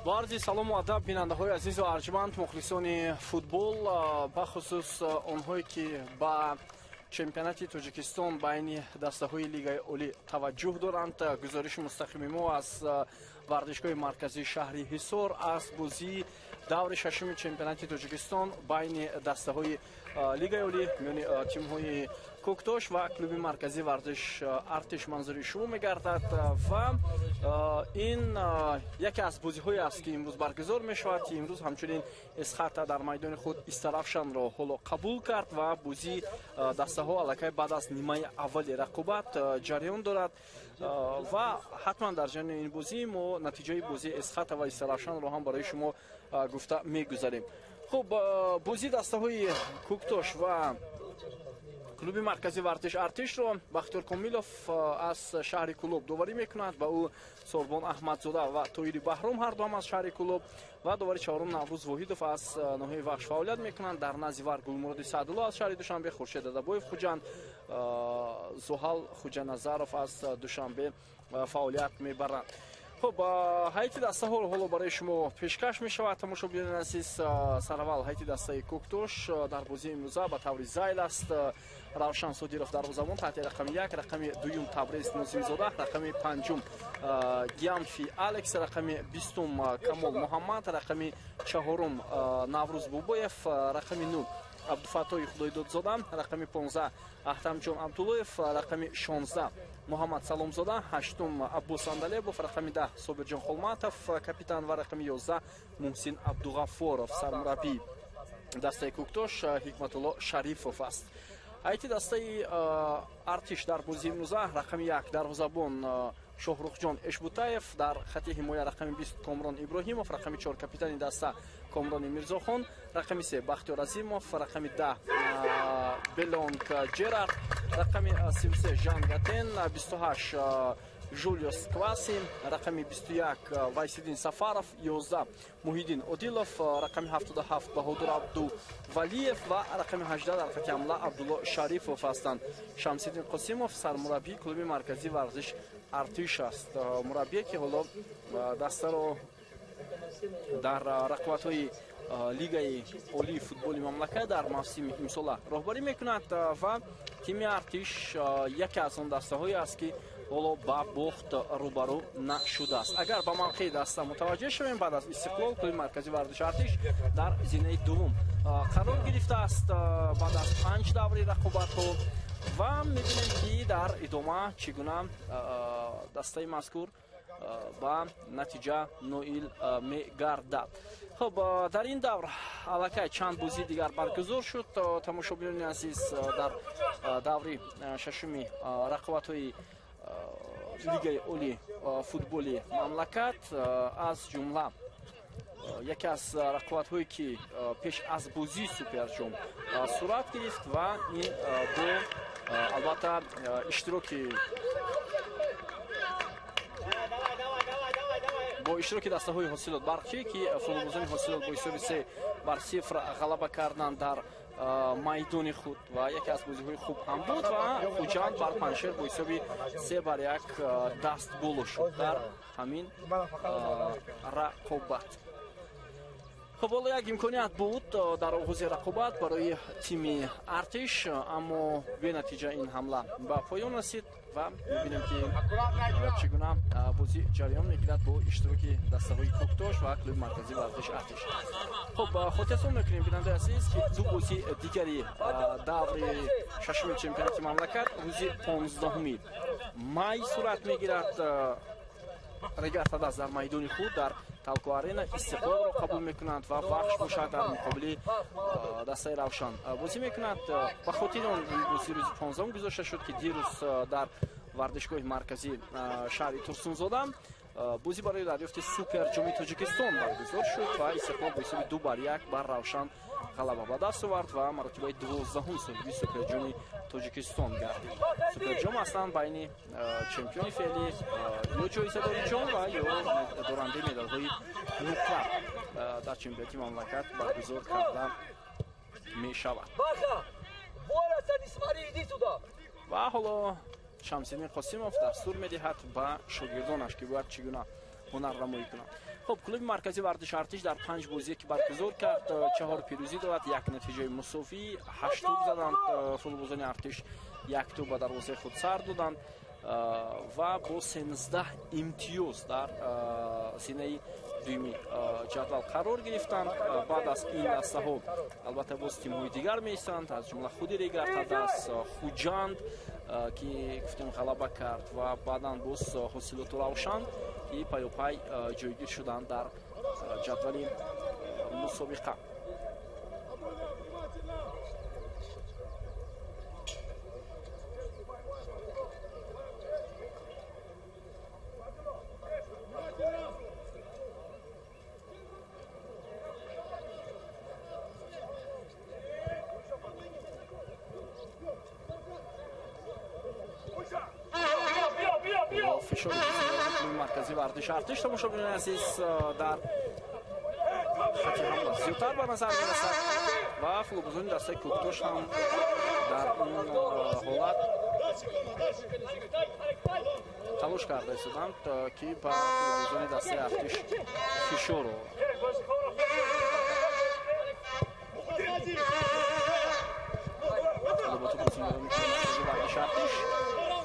Бо арзи салому адаб, бинандаҳои азизу арҷманд, мухлисони футбол, бахусус онҳое ки ба чемпионати Тоҷикистон байни дастаҳои Лигаи Олӣ таваҷҷӯҳ доранд. Гузориши мустақими мо аз варзишгоҳи марказии шаҳри Ҳисор аз бозии даври шашуми чемпионати Тоҷикистон байни дастаҳои Лигаи Олӣ миёни тимҳои Кӯктош ва клуби марказии варзиш Артиш манзури шумо мегардад ва ин яке аз бозиҳое аст, ки имрӯз баргузор мешавад. Имрӯз ҳамчунин Эсхата дар майдони худ Истарафшанро ҳоло қабул кард ва бозии дастаҳо аллакай баъд аз нимаи аввали рақобат ҷараён дорад ва ҳатман дар ҷараёни ин бозӣ мо натиҷаи бозии Эсхата ва Истарафшанро ҳам барои шумо гуфта мегузарем. Хуб, бозии дастаҳои Кӯктош ва клуби марказии варзиш Артишро Бахтиёр Комилов аз шаҳри Кӯлоб доварӣ мекунад ва ӯ Сорбон Аҳмадзода ва Тоири Баҳром, ҳар дуам аз шаҳри Кӯлоб, ва довари чаҳорум Наврӯз Воҳидов аз ноҳияи Вахш фаъолият мекунанд. Дар назди вар Гулмуроди Саъдулло аз шаҳри Душанбе, Хуршед Дадабоев Хуҷанд, Зуҳал Хуҷаназаров аз Душанбе фаъолият мебаранд. Хуб, ҳайати дастаҳоро ҳоло барои шумо пешкаш мешавад, тамошобинони азиз. Сараввал ҳайати дастаи Кӯктош дар бозии имрӯза ба таври зайл аст. Равшан Содиров дарвозабон таҳти рақами 1, рақами 2 Табрез Нозимзода, рақами 5 Гиамфи Алекс, рақами 20 Камол Муҳаммад, рақами 4 Наврӯз Бобоев, рақами 9 Абдуфаттоҳи Худойдодзода, рақами 15 Аҳтамҷон Абдуллоев, рақами 16 Муҳаммад Саломзода, 8 Аббос Андалебов, рақами 10 Собирҷон Холматов капитан ва рақами 11 Муҳсин Абдуғаффоров. Сармураббии дастаи Кӯктош Ҳикматулло Шарифов аст. Ҳайати дастаи Артиш дар бозии имрӯза: рақами 1 дарвозабон Шоҳрухҷон Эшбутаев, дар хати ҳимоя рақами 20 Комрон Иброҳимов, рақами 4 капитани даста Комрони Мирзохон, рақами 3 Бахтиёр Азимов, рақами 10 Белонг Ҷерард, рақами 33 Жан Гатен, 28 Жулиос Кваси, рақами 21 Вайсиддин Сафаров, 11 Муҳиддин Одилов, рақами 77 Баҳодур Абдувалиев ва рақами 18 дар хати ҳамла Абдулло Шарифов ҳастанд. Шамсиддин Қосимов сармураббии клуби марказии варзиш Артиш аст, мураббие ки ҳоло дастаро дар рақобатҳои Лигаи Олии футболи мамлакат дар мавсими имсола роҳбарӣ мекунад ва тими Артиш яке аз он дастаҳое аст, ки ҳоло ба бохт рӯбарӯ нашудааст. Агар ба мавқеи даста мутаваҷҷеҳ шавем, баъд аз Истиқлол клуби марказии варзиши Артиш дар зинаи дуввум қарор гирифтааст баъд аз 5 даври рақобатҳо ва мебинем, ки дар идома чӣ гуна дастаи мазкур ба натиҷа ноил мегардад. Хуб, дар ин давр аллакай чанд бозии дигар баргузор шуд, тамошобинони азиз. Дар даври шашуми рақобатҳои Лигаи Олии футболи мамлакат, аз ҷумла яке аз рақобатҳое ки пеш аз бозии Суперҷом сурат гирифт ва ин бо албатта иштироки дастаҳои Ҳосилот, Барқчӣ, ки футболбозони Ҳосилот бо ҳисоби 3-0 ғалаба карданд дар майдони худ ва яке аз бозиҳои хуб ҳам буд, ва Хуҷанд бар Панҷшер бо ҳисоби 3-1 даст боло шуд дар ҳамин рақобат. Хуб, ҳоло як имконият буд дар оғози рақобат барои тими Артиш, аммо бенатиҷа ин ҳамла ба поён расид ва мебинем, ки чӣ гуна бозӣ ҷараён мегирад бо иштироки дастаҳои Кӯктош ва клуби марказии варзиши Артиш. Хуб, хотиррасон мекунем, бинандаи азиз, ки ду бозии дигари даври шашуми чемпионати мамлакат рӯзи 15-уми май сурат мегирад. Регар-ТадАЗ дар майдони худ дар Талко Арена Истиқлолро қабул мекунанд ва Вахш бошад дар муқобили дастаи Равшан бозӣ мекунад. Ба хотири он ин бозӣ рӯзи 15-ум гузошта шуд, ки дирӯз дар варзишгоҳи марказии шаҳри Турсунзода бозӣ барои дарёфти Суперҷоми Тоҷикистон баргузор шуд ва Истиқлол бо ҳисоби 2-1 бар Равшан ғалаба ба даст овард ва маротибаи 12-ум соҳиби Суперҷоми Тоҷикистон гардид. Суперҷом аслан байни чемпиони феълӣ ё ҷоизадори ҷом ва ё дорандаи медалҳои нуқра дар чемпионати мамлакат баргузор карда мешавад. Ва ҳоло Шамсиддин Қосимов дастур медиҳад ба шогирдонаш, ки бояд чӣ гуна ҳунарнамоӣ кунанд. Хуб, клуби марказии варзиши Артиш дар 5 бозие ки баргузор кард, 4 пирӯзӣ дорад, 1 натиҷаи мусовӣ, 8 тӯб заданд футболбозони Артиш, 1 тӯб ба дарвозаи худ сар доданд ва бо 13 имтиёз дар зинаи дуюми ҷадвал қарор гирифтанд. Баъд аз ин дастаҳо албатта боз тимҳои дигар меистанд, аз ҷумла худи Регар-ТадАЗ, Хуҷанд, ки гуфтем ғалаба кард, ва баъдан боз Ҳосилоту Равшан, ки пайопай ҷойгир шуданд дар ҷадвали мусобиқа. Фишори маркази варзиши Артиш, тамошобинони азиз, дар хати ҳамла зиёдтар ба назар мерасад ва футболбозони дастаи Кӯктош ҳам дар ин ҳолат талош карда истоданд, ки ба футболбозони дастаи Артиш фишор оваранд. Албатта бозигарони маркази варзиши Артиш,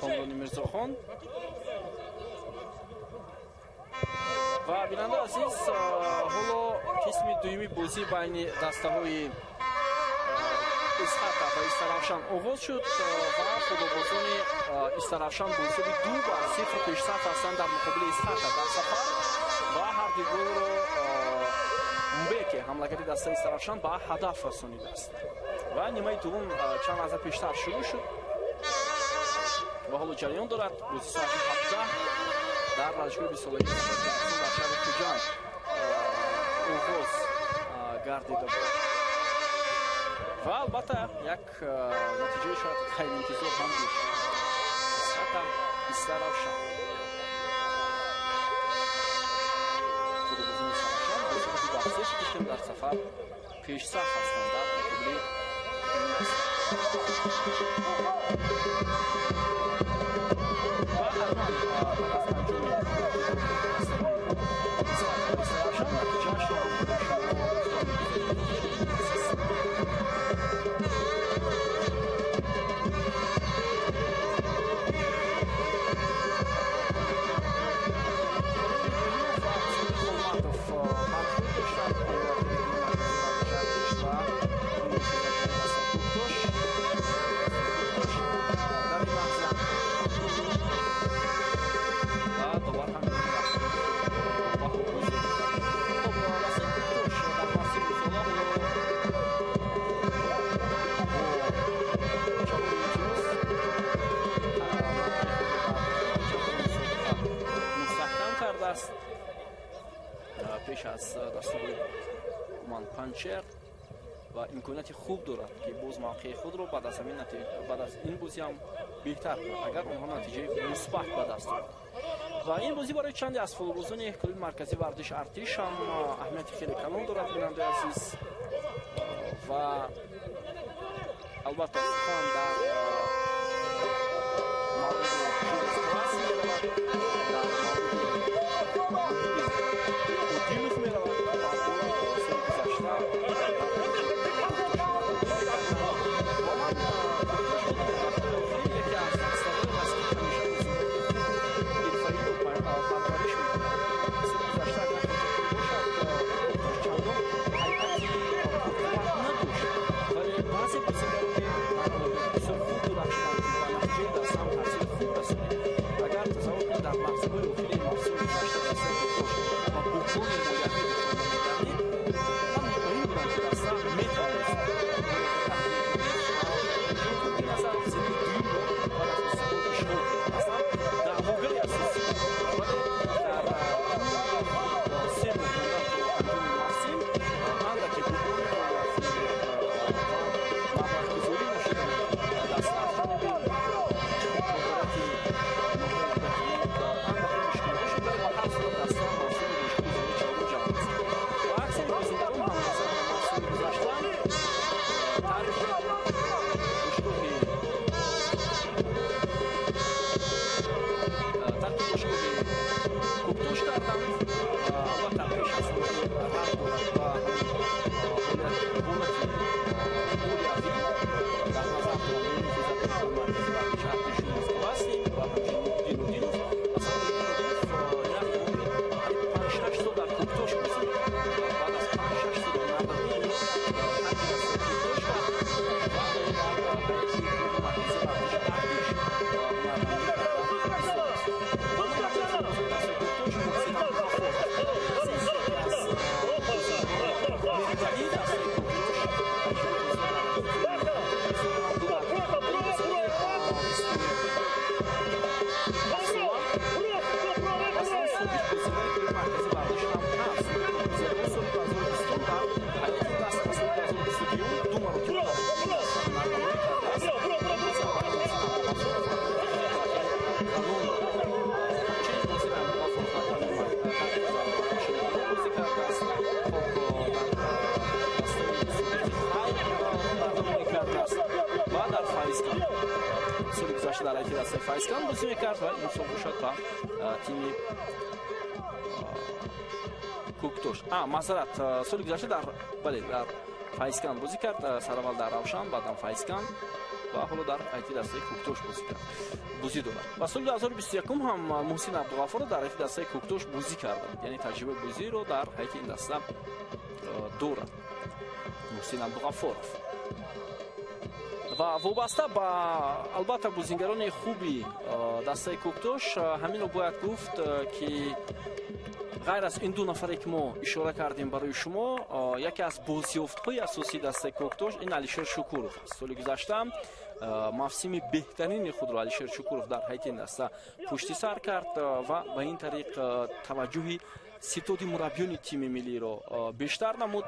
Комрони Мирзохон. Ва бинандаи азиз, ҳоло қисми дуюми бозӣ байни дастаҳои Исхата ва Истаравшан оғоз шуд ва футболбозони Истаравшан бо ҳисоби 2-0 пешсаф ҳастанд дар муқобили Исхата дар сафар ва ҳар ду голро Мбеке, ҳамлагари дастаи Истаравшан, ба ҳадаф расонидааст. Ва нимаи дуввум чанд лаҳза пештар шурӯъ шуд ва ҳоло ҷараён дорад. Бозӣ соати 17 дар варзишгоҳи бистсолагии дар шаҳри Хуҷанд оғоз гардида буд ва албатта як натиҷаи шояд ғайриинтизор ҳам дошт. Исхата, Истаравшан. Футболбозони Истаравшан бо ҳисоби 2-0 гуфтем дар сафар пешсаф ҳастанд дар муқобили ин даста. Ва ҳатман баъд аз анҷоми Истаравшан натиҷаашро шумо гуфта мегузорем. Пеш аз дастаҳои Уман Панчер ва имконияти хуб дорад, ки боз мавқеи худро баъд аз ҳамин баъд аз ин бозӣ ҳам беҳтар кунад, агар онҳо натиҷаи мусбат ба даст оранд. Ва ин бозӣ барои чанде аз футболбозони клуби марказии варзиши Артиш ҳам аҳамияти хеле калон дорад, бинандаи азиз. Ва албатта сухан дар мавриди Жулс Класс меравад, дар мавриди Одинов меравад. Соли гузашта яке аз дастаҳое ҳаст, ки ҳамеша бозигарони ҳирфаиро парвариш мекунад. Соли гузашта агар хотиртон бошад, Кӯктош чандон ҳайати пурқувват надошт, вале баъзе бозигарони бисёр хуб дастаи Файзканд бозӣ мекард ва имсол бошад ба тими Кӯктош. Маъзарат, соли гузашта дар бале дар Файзканд бозӣ кард, сараввал дар Равшан, баъдан Файзканд ва ҳоло дар ҳайати дастаи Кӯктош бозӣ кард, бозӣ дорад. Ва соли 2021 ҳам Муҳсин Абдуғаффоров дар ҳайати дастаи Кӯктош бозӣ карда буд, яъне таҷрибаи бозиро дар ҳайати ин даста дорад Муҳсин Абдуғаффоров. Ва вобаста ба албатта бозингарони хуби дастаи Кӯктош ҳаминро бояд гуфт, ки ғайр аз ин ду нафаре ки мо ишора кардем барои шумо, яке аз бозёфтҳои асосии дастаи Кӯктош ин Алишер Шукуров аст. Соли гузашта мавсими беҳтарини худро Алишер Шукуров дар ҳайати ин даста пушти сар кард ва ба ин тариқ таваҷҷӯҳи ситоди мураббиёни тими миллиро бештар намуд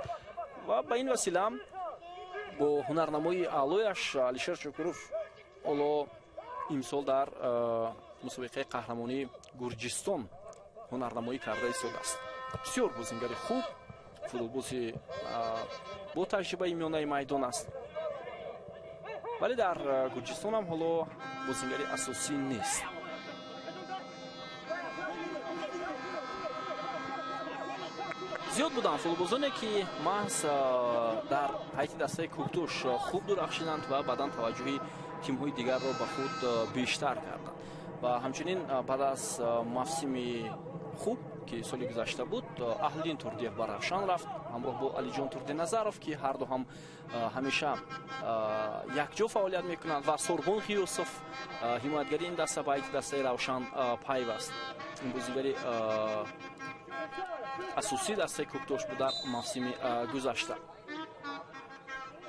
ва ба ин васила бо ҳунарнамоии аълояш Алишер Шукуров ҳоло имсол дар мусобиқаи қаҳрамонии Гурҷистон ҳунарнамоӣ карда истодааст. Бисёр бозингари хуб, футболбози бо таҷрибаи миёнаи майдон аст, вале дар Гурҷистон ҳам ҳоло бозингари асосӣ нест. Зиёд буданд футболбозоне, ки маҳз дар ҳайати дастаи Кӯктош хуб дурахшиданд ва баъдан таваҷҷӯҳи тимҳои дигарро ба худ бештар карданд. Ва ҳамчунин баъд аз мавсими хуб, ки соли гузашта буд, Аҳлиддин Турдиев ба Равшан рафт ҳамроҳ бо Алиҷон Турдиназаров, ки ҳарду ҳам ҳамеша якҷо фаъолият мекунанд, ва Сорбон Ғиёсов ҳимоятгари ин даста ба ҳайати дастаи Равшан пайваст. Ин бозигари асосии дастаи Кӯктош буд дар мавсими гузашта.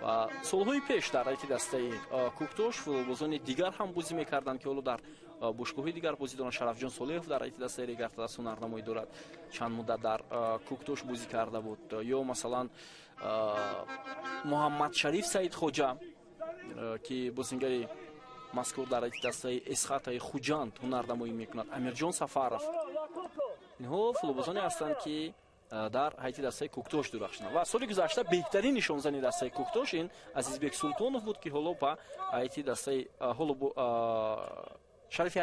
Ва солҳои пеш дар ҳайати дастаи Кӯктош футболбозони дигар ҳам бозӣ мекарданд, ки ҳоло дар бошгоҳҳои дигар бозӣ доранд. Шарафҷон Солеҳов дар ҳайати дастаи Регар-ТадАЗ ҳунарнамоӣ дорад, чанд муддат дар Кӯктош бозӣ карда буд. Ё масалан Муҳаммадшариф Саидхоҷа, ки бозингари мазкур дар ҳайати дастаи Эсхатаи Хуҷанд ҳунарнамоӣ мекунад, Амирҷон Сафаров. Инҳо футболбозоне ҳастанд, ки дар ҳайати дастаи Кӯктош дурахшиданд. Ва соли гузашта беҳтарин нишонзани дастаи Кӯктош ин Азизбек Султонов буд, ки ҳоло ба ҳайати дастаи ҳоло шарифи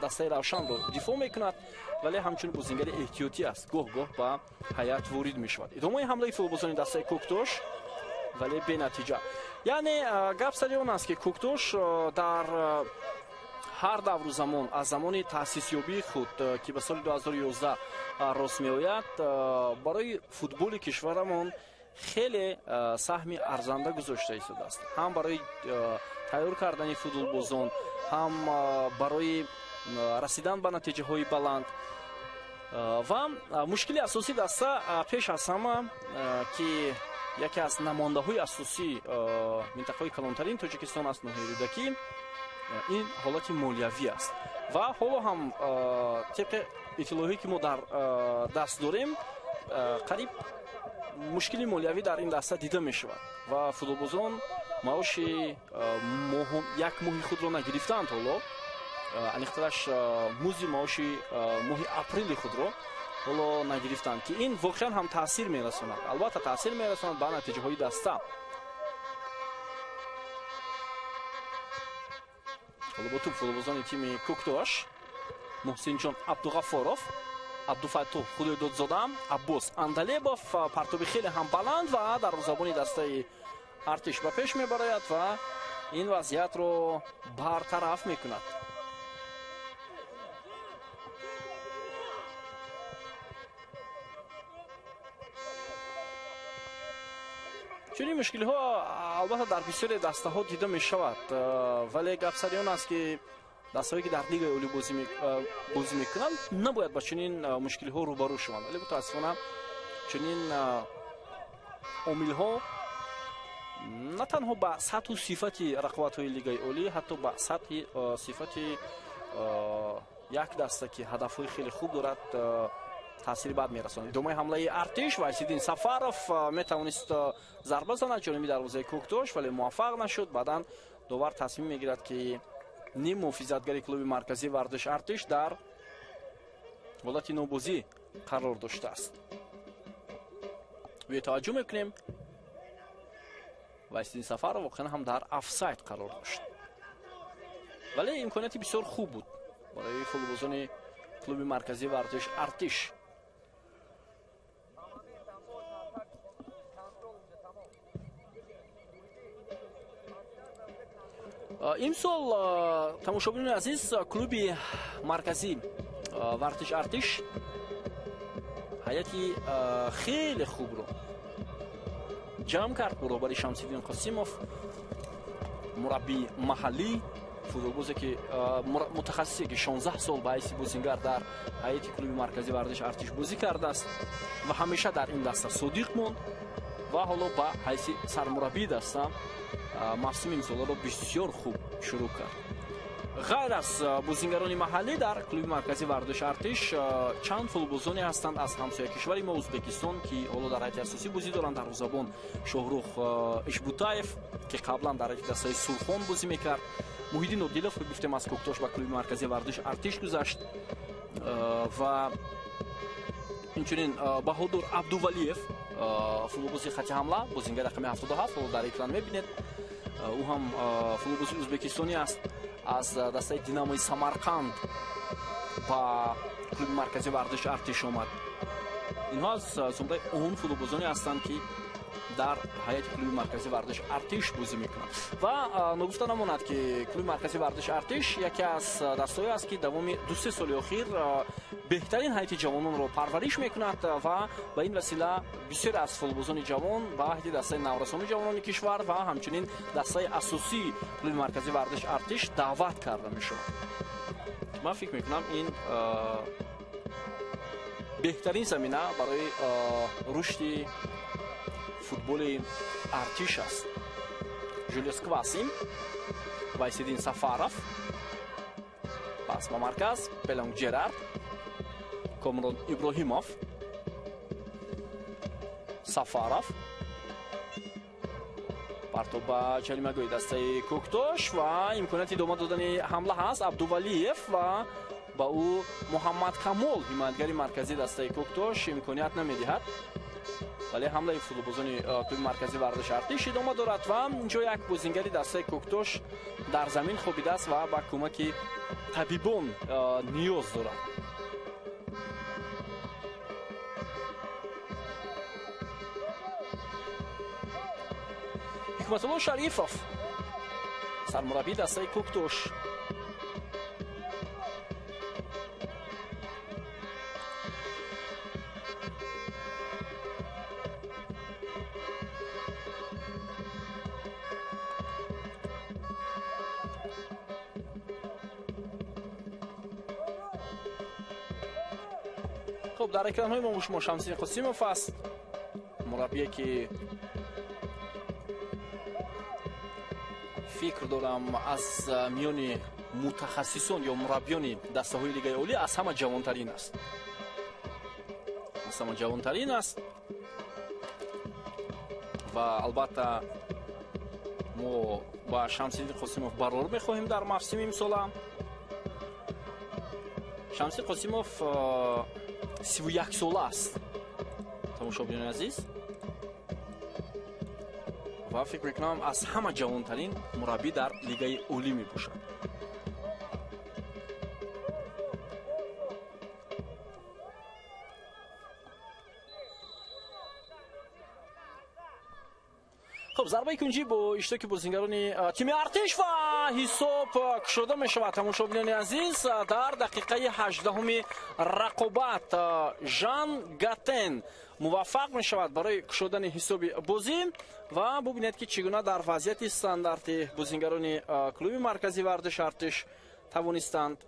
дастаи Равшанро дифоъ мекунад, вале ҳамчун бозингари эҳтиётӣ аст, гоҳ-гоҳ ба ҳайат ворид мешавад. Идомаи ҳамлаи футболбозони дастаи Кӯктош, вале бенатиҷа. Яъне гап сари он аст, ки Кӯктош дар ҳар давру замон аз замони таъсисёбии худ, ки ба соли 2011 рост меояд, барои футболи кишварамон хеле саҳми арзанда гузошта истодааст, ҳам барои тайёр кардани футболбозон, ҳам барои расидан ба натиҷаҳои баланд. Ва мушкили асосии даста пеш аз ҳама, ки яке аз намояндаҳои асосии минтақаҳои калонтарини Тоҷикистон аст, ноҳияи Рӯдакӣ, ин ҳолати молиявӣ аст. Ва ҳоло ҳам тибқи иттилоҳое, ки мо дар даст дорем, қариб мушкили молиявӣ дар ин даста дида мешавад ва футболбозон маоши як моҳи худро нагирифтаанд ҳоло, аниқтараш музди маоши моҳи апрели худро ҳоло нагирифтанд, ки ин воқеан ҳам таъсир мерасонад, албатта таъсир мерасонад ба натиҷаҳои даста. Ҳоло бо туп футболбозони тими Кӯктош Муҳсинҷон Абдуғаффоров, Абдуфаттоҳ Худойдодзода, Аббос Андалебов, партоби хеле ҳам баланд ва дарвозабони дастаи Артиш ба пеш мебарояд ва ин вазъиятро бартараф мекунад. Чунин мушкилиҳо албатта дар бисёре дастаҳо дида мешавад, вале гап сари он аст, ки дастаҳое, ки дар лигаи олӣ бозӣ мекунанд, набояд ба чунин мушкилиҳо рӯбарӯ шаванд, вале мутаассифона чунин омилҳо на танҳо ба сатҳу сифати рақобатҳои лигаи олӣ, ҳатто ба сатҳи сифати як даста, ки ҳадафҳои хеле хуб дорад, таъсири бад мерасонад. Идомаи ҳамлаи Артиш ва Айсиддин Сафаров метавонист зарба занад ҷониби дарвозаи Кӯктош, вале муваффақ нашуд. Баъдан довар тасмим мегирад, ки ним муҳофизатгари клуби марказии варзиш Артиш дар ҳолати нобозӣ қарор доштааст. Бетаваҷҷӯҳ мекунем, Вайсиддин Сафаров воқеан ҳам дар офсайд қарор дошт. Вале имконияти бисёр хуб буд барои футболбозони клуби марказии варзиш Артиш. Имсол, тамошобинони азиз, клуби марказӣ варзиш Артиш ҳайати хеле хубро ҷамъ кард бо роҳбари Шамсиддин Қосимов, мураббии маҳаллӣ, футболбозе ки мутахассисе ки 16 сол ба ҳайси бозингар дар ҳайати клуби марказии варзиш Артиш бозӣ кардааст ва ҳамеша дар ин даста содиқ монд ва ҳоло ба ҳайси сармураббии даста мавсими имсоларо бисёр хуб шурӯъ кард. Ғайр аз бозингарони маҳаллӣ дар клуби марказии варзиши Артиш чанд футболбозоне ҳастанд аз ҳамсоя кишвари мо Ӯзбекистон, ки ҳоло дар ҳайати асосӣ бозӣ доранд. Дарвозабон Шоҳрух Ишбутаев, ки қаблан дар ҳайати дастаи Сурхон бозӣ мекард. Муҳиддин Одилов, ки гуфтем аз Кӯктош ба клуби марказии варзиши Артиш гузашт, ва инчунин Баҳодур Абдувалиев, футболбози хати ҳамла, бозингари рақами 77, ҳоло дар экран мебинед. Ӯ ҳам футболбози ӯзбекистонӣ аст, аз дастаи Динамои Самарқанд ба клуби марказии варзиши Артиш омад. Инҳо аз зумраи он футболбозоне ҳастанд, ки дар ҳайати клуби марказии варзиши Артиш бозӣ мекунанд. Ва ногуфта намонад, ки клуби марказии варзиши Артиш яке аз дастаҳое аст, ки давоми 2-3 соли охир беҳтарин ҳайати ҷавононро парвариш мекунад ва ба ин васила бисёре аз футболбозони ҷавон ба ҳайати дастаи наврасони ҷавонони кишвар ва ҳамчунин дастаи асосии клуби марказии варзиши Артиш даъват карда мешавад. Ман фикр мекунам, ин беҳтарин замина барои рушди футболи Артиш аст. Жулиус Квасим, Вайсиддин Сафаров, пас ба марказ Пелонг Ҷерард, Комрон Иброҳимов, Сафаров, партоб ба ҷаримагоҳи дастаи Кӯктош ва имконияти идома додани ҳамла ҳаст. Абдувалиев ва ба ӯ Муҳаммад Камол, ҳимоятгари марказии дастаи Кӯктош, имконият намедиҳад. Вале ҳамлаи футболбозони клуби марказии варзиши Артиш идома дорад ва инҷо як бозингари дастаи Кӯктош дар замин хобидааст ва ба кӯмаки табибон ниёз дорад. Ҳикматулло Шарифов, сармураббии дастаи Кӯктош, хуб, дар экранҳои мо шумо Шамсиддин Қосимов аст, мураббие ки фикр дорам аз миёни мутахассисон ё мураббиёни дастаҳои лигаи олӣ аз ҳама ҷавонтарин аст. Аз ҳама ҷавонтарин аст ва албатта мо ба Шамсиддин Қосимов барор мехоҳем дар мавсими имсола. Шамсиддин Қосимов 31 сола аст, тамошобинони азиз, ва фикр мекунам аз ҳама ҷавонтарин мураббӣ дар лигаи олӣ мебошад. Хуб, зарбаи кунҷӣ бо иштироки бозингарони тими Артиш ва ҳисоб кушода мешавад, тамошобинони азиз. Дар дақиқаи 18-уми рақобат Жан Гатен муваффақ мешавад барои кушодани ҳисоби бозӣ ва бубинед, ки чӣ гуна дар вазъияти стандарти бозингарони клуби марказии варзиши Артиш тавонистанд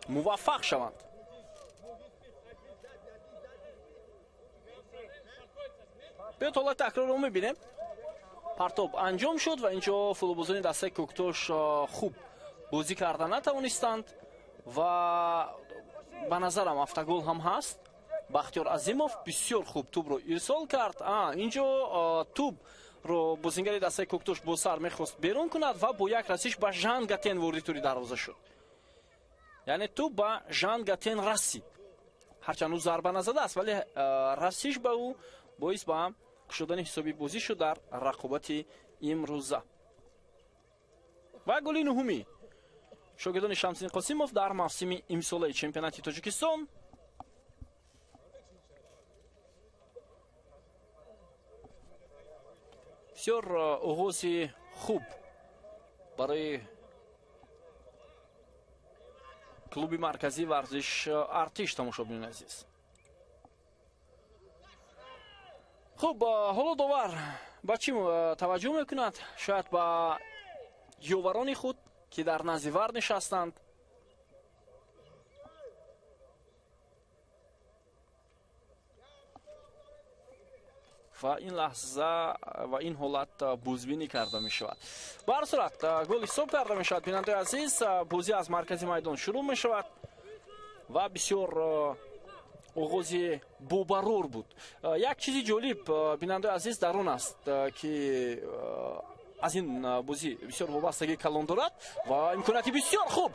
муваффақ шаванд. Биёд ҳолати такрорро мебинем. Партоб анҷом шуд ва инҷо футболбозони дастаи Кӯктош хуб бозӣ карда натавонистанд ва ба назарам автогол ҳам ҳаст. Бахтиёр Азимов бисёр хуб тӯбро ирсол кард. Инҷо тӯбро бозингари дастаи Кӯктош бо сар мехост берун кунад ва бо як расиш ба Жан Гатен вориди тури дарвоза шуд. Яъне тӯб ба Жан Гатен расид. Ҳарчанд ӯ зарба назадааст, вале расиш ба ӯ боис ба кушодани ҳисоби бозӣ шуд дар рақобати имрӯза. Ва голи нуҳуми шогирдони Шамсиддин Қосимов дар мавсими имсолаи чемпионати Тоҷикистон. Бисёр оғози хуб барои клуби марказии варзиш Артиш, тамошобинони азиз. Хуб, ҳоло довар ба чӣ таваҷҷӯҳ мекунад? Шояд ба ёварони худ, ки дар назди вар нишастанд. Ва ин лаҳза ва ин ҳолат бозбинӣ карда мешавад. Ба ҳар сурат гол ҳисоб карда мешавад. Бинандаи азиз, бозӣ аз маркази майдон шурӯъ мешавад ва бисёр оғози бобарор буд. Як чизи ҷолиб, бинандаи азиз, дар он аст, ки аз ин бозӣ бисёр вобастагии калон дорад ва имконияти бисёр хуб.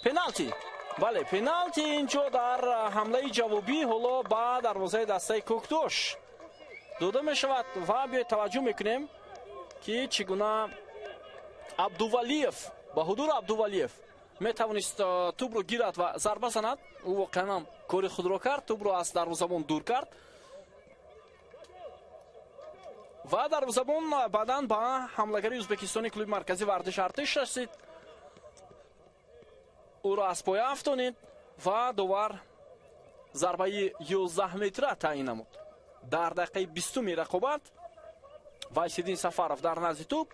Пеналти. Бале, пеналти инҷо дар ҳамлаи ҷавобӣ ҳоло ба дарвозаи дастаи Кӯктош дода мешавад ва биёед таваҷҷӯҳ мекунем, ки чӣ гуна Абдувалиев, Баҳодур Абдувалиев метавонист тӯбро гирад ва зарба занад. Ӯ воқеан ҳам кори худро кард, тӯбро аз дарвозабон дур кард ва дарвозабон баъдан ба ҳамлагари ӯзбекистони клуби марказии варзиш Артиш расид. Ӯро аз поя афтонид ва довар зарбаи 11 метра таъин намуд. Дар дақиқаи 20-уми рақобат Вайсиддин Сафаров дар назди тӯб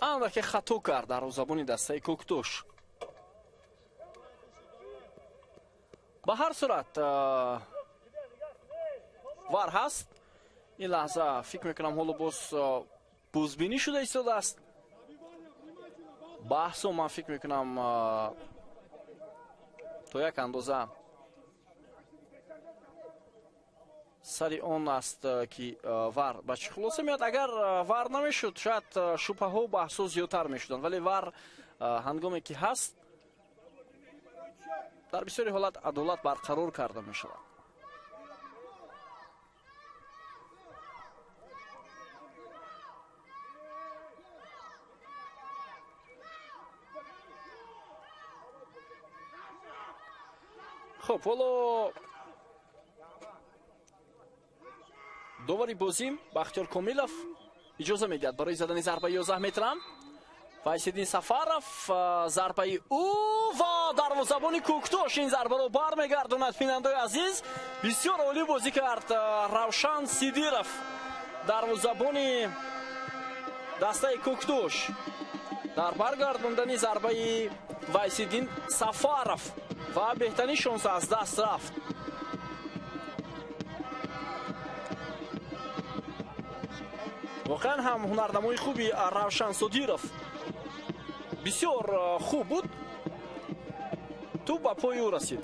андаке хато кард дарвозабони дастаи Кӯктош. Ба ҳар сурат вар ҳаст. Ин лаҳза фикр мекунам ҳоло боз бозбинӣ шуда истодааст. Баҳсо ман фикр мекунам то як андоза сари он аст, ки вар ба чӣ хулоса меояд. Агар вар намешуд, шояд шубҳаҳо баҳсҳо зиёдтар мешуданд, вале вар ҳангоме ки ҳаст, дар бисёри ҳолат адолат барқарор карда мешавад. Хуб, ҳоло довари бозӣ Бахтиёр Комилов иҷоза медиҳад барои задани зарбаи 11 метра. Вайсиддин Сафаров, зарбаи ӯ ва дарвозабони Кӯктош ин зарбаро бармегардонад. Бинандаи азиз, бисёр олӣ бозӣ кард Равшан Сидиров, дарвозабони дастаи Кӯктош, дар баргардондани зарбаи Вайсиддин Сафаров ва беҳтарин шонс аз даст рафт. Воқеан ҳам ҳунарнамои хуби Равшан Содиров бисёр хуб буд. Тӯб ба пои ӯ расид.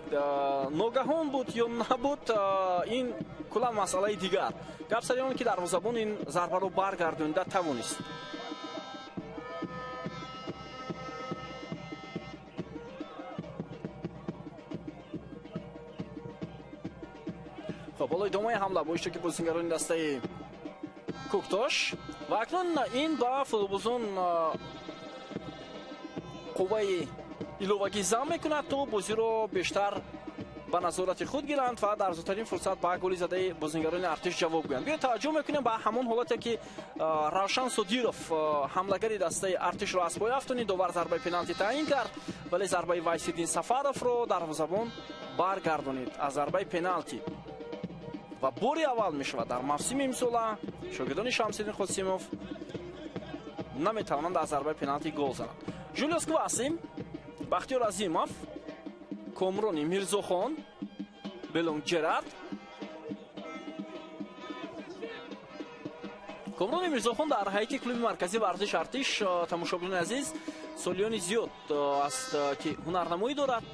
Ногаҳон буд ё набуд, ин куллан масъалаи дигар. Гап сари он ки дарвозабон ин зарбаро баргардонида тавонист. Хуб, ҳоло идомаи ҳамла бо иштироки бозингарони дастаи Кӯктош ва акнун ин ба футболбозон қувваи иловагӣ зам мекунад, то бозиро бештар ба назорати худ гиранд ва дар зудтарин фурсат ба голи задаи бозингарони Артиш ҷавоб гӯянд. Биёед таваҷҷӯҳ мекунем ба ҳамон ҳолате, ки Равшан Содиров, ҳамлагари дастаи Артишро аз поя афтонид. Довар зарбаи пеналти таъин кард, вале зарбаи Вайсиддин Сафаровро дарвозабон баргардонид аз зарбаи пеналти. Ва бори аввал мешавад дар мавсими имсола шогирдони Шамсиддин Қосимов наметавонанд аз зарбаи пеналти гол зананд. Жулиус Квасим, Бахтиёр Азимов, Комрони Мирзохон, Белонг Ҷерард. Комрони Мирзохон дар ҳайати клуби марказии варзиш Артиш, тамошобинони азиз, солиёни зиёд аст, ки ҳунарнамоӣ дорад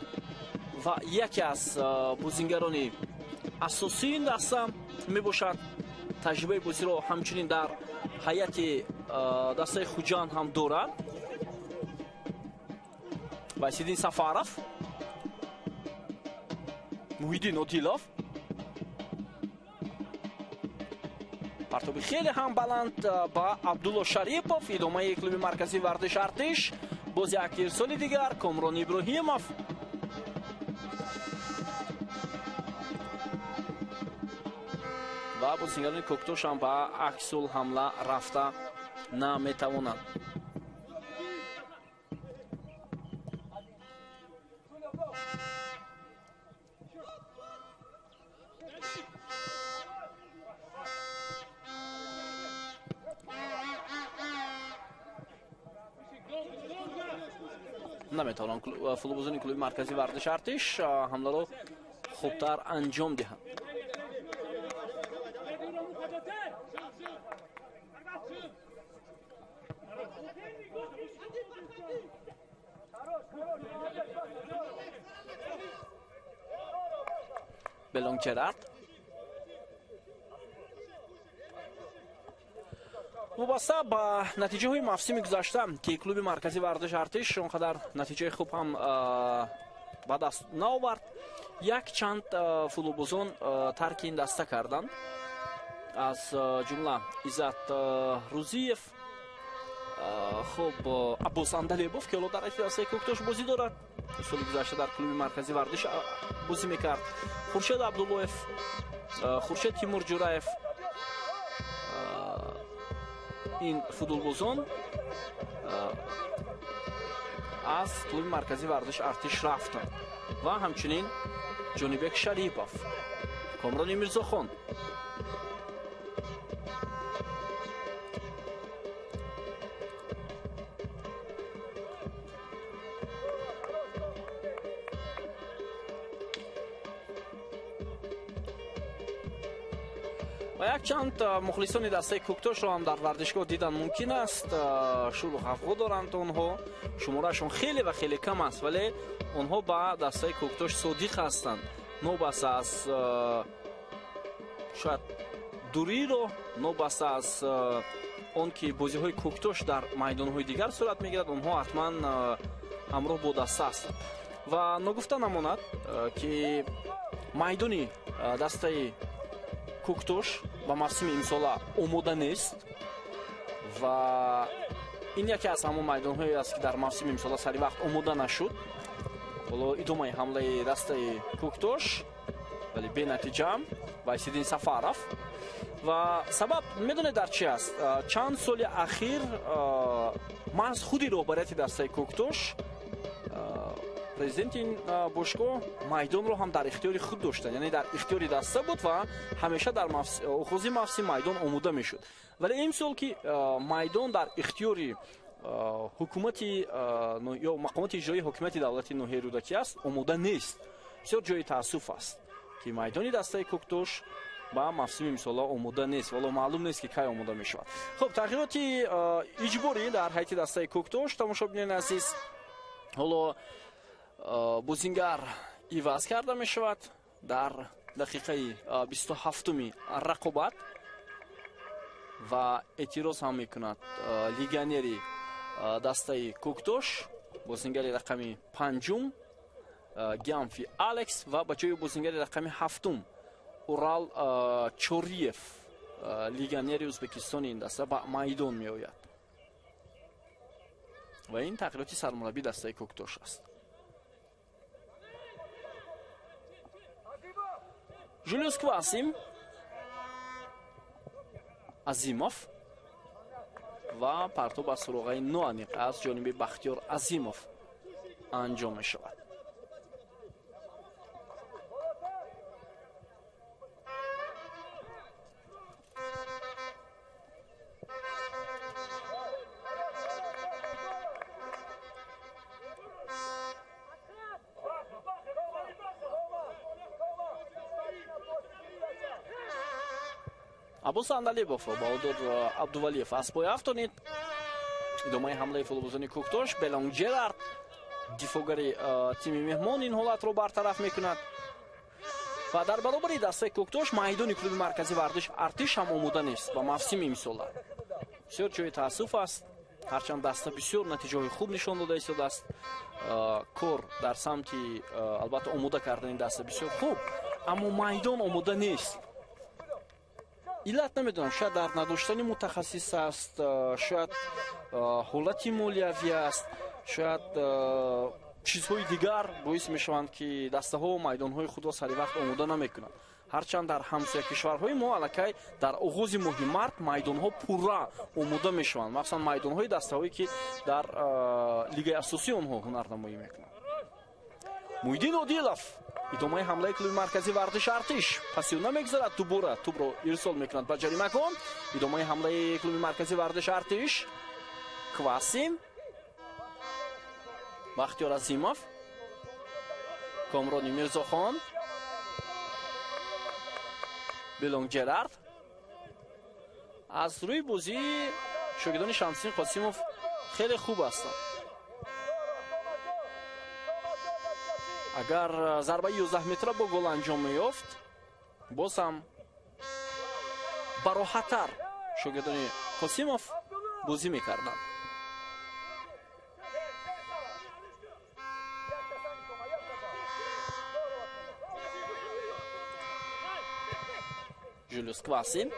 ва яке аз бозингарони асосии ин даста мебошад. Таҷрибаи бозиро ҳамчунин дар ҳайати дастаи Хуҷанд ҳам дорад. Вайсиддин Сафаров, Муҳиддин Одилов, Партоби хеле ҳам баланд ба Абдулло Шарипов. Идомаи клуби марказии варзиш Артиш. Боз як ирсоли дигар Комрон Иброҳимов. Ва бозингарони Кӯктош ҳам ба аксул ҳамла рафта наметавонанд. Наметавонанд футболбозони клуби марказии варзиш Артиш ҳамларо хубтар анҷом диҳанд. Белонг Джерард. Вобаста ба натиҷаҳои мавсими гузашта, ки клуби марказии варзиш Артиш он қадар натиҷаи хуб ҳам ба даст наовард, якчанд футболбозон тарки ин даста карданд. Аз ҷумла Иззат Рузиев, хуб Аббос Андалебов, ки ҳоло дар дастаи Кӯктош бозӣ дорад, соли гузашта дар клуби марказии варзиш бозӣ мекард. Хуршед Абдуллоев, Хуршед Тимур Ҷураев. Ин футболбозон аз клуби марказии варзиш Артиш рафтанд ва ҳамчунин Ҷонибек Шарипов, Комрони Мирзохон. Ва якчанд мухлисони дастаи Кӯктошро ҳам дар варзишгоҳ дидан мумкин аст. Шуру ғавғо доранд онҳо, шумораашон хеле ва хеле кам аст, вале онҳо ба дастаи Кӯктош содиқ ҳастанд. Нобаста аз шояд дуриро, нобаста аз он ки бозиҳои Кӯктош дар майдонҳои дигар сурат мегирад, онҳо ҳатман ҳамроҳ бо даста ҳастанд. Ва ногуфта намонад, ки майдони дастаи Кӯктош ба мавсими имсола омода нест ва ин яке аз ҳамон майдонҳое аст, ки дар мавсими имсола сари вақт омода нашуд. Ҳоло идомаи ҳамлаи дастаи Кӯктош, вале бенатиҷа Вайсиддин Сафаров. Ва сабаб медонед дар чи аст? Чанд соли ахир маҳз худи роҳбарияти дастаи Кӯктош, президенти ин бошгоҳ майдонро ҳам дар ихтиёри худ доштанд, яъне дар ихтиёри даста буд ва ҳамеша дар оғози мавсим майдон омода мешуд. Вале имсол ки майдон дар ихтиёри ҳукумати ё мақомоти иҷроии ҳокимияти давлати ноҳияи Рӯдакӣ аст, омода нест. Бисёр ҷои таассуф аст, ки майдони дастаи Кӯктош ба мавсими имсола омода нест, вало маълум нест, ки кай омода мешавад. Хуб, тағйироти иҷборӣ дар ҳайати дастаи Кӯктош, тамошобинони азиз, ҳоло бозингар иваз карда мешавад дар дақиқаи 27-уми рақобат ва эътироз ҳам мекунад легионери дастаи Кӯктош, бозингари рақами 5-ум Гиамфи Алекс ва ба ҷои бозингари рақами 7-ум Урал Чориев, легионери Ӯзбекистони ин даста ба майдон меояд. Ва ин тағйироти сармураббии дастаи Кӯктош аст. Жулиус Квасим, Азимов ва партоб аз суроғаи ноаниқ аз ҷониби Бахтиёр Азимов анҷом мешавад. Аббос Андалебов, Баҳодур Абдувалиев аз пой афтонид. Идомаи ҳамлаи футболбозони Кӯктош. Белонг Джерард, дифоъгари тими меҳмон, ин ҳолатро бартараф мекунад. Ва дар баробари дастаи Кӯктош майдони клуби марказии варзиш Артиш ҳам омода нест ба мавсими имсола. Бисёр ҷои таассуф аст. Ҳарчанд даста бисёр натиҷаҳои хуб нишон дода истодааст. Кор дар самти албатта омода кардани даста бисёр хуб, аммо майдон омода нест. Иллат намедонам, шояд дар надоштани мутахассис аст, шояд ҳолати молиявӣ аст, шояд чизҳои дигар боис мешаванд, ки дастаҳо майдонҳои худро сари вақт омода намекунанд. Ҳарчанд дар ҳамсоя кишварҳои мо аллакай дар оғози моҳи март майдонҳо пурра омода мешаванд, махсусан майдонҳои дастаҳое, ки дар лигаи асосии онҳо ҳунарнамоӣ мекунанд. Муҳиддин Одилов, идомаи ҳамлаи клуби марказии варзиши Артиш, паси ӯ намегузарад, дубора тӯбро ирсол мекунад ба ҷаримакон. Идомаи ҳамлаи клуби марказии варзиши Артиш, Квасин, Бахтиёр Азимов, Комрони Мирзохон, Белонг Ҷерард. Аз рӯи бозӣ шогирдони Шамсиддин Қосимов хеле хуб ҳастанд. Агар зарбаи 11 метра бо гол анҷом меёфт, боз ҳам бароҳаттар шогирдони Қосимов бозӣ мекарданд. Жулиус Квасин,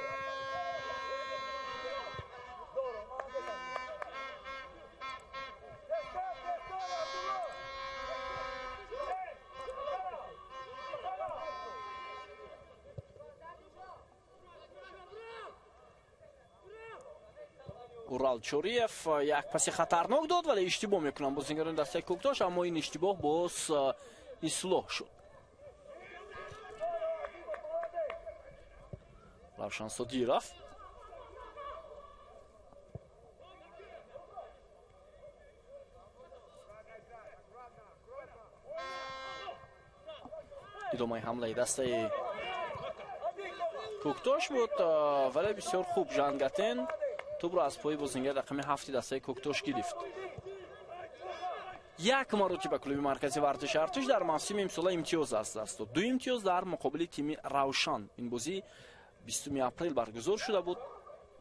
Урал Чориев як паси хатарнок дод, вале иштибоҳ мекунанд бозингарони дастаи Кӯктош, аммо ин иштибоҳ боз ислоҳ шуд. Равшан Содиров, идомаи ҳамлаи дастаи Кӯктош буд, вале бисёр хуб Жангатен тӯбро аз пои бозингар рақами 7 дастаи Кӯктош гирифт. Як маротиба клуби марказии варзиши Артиш дар мавсими имсола имтиёз аз даст дод. 2 имтиёз дар муқобили тими Равшан. Ин бозӣ 20 апрел баргузор шуда буд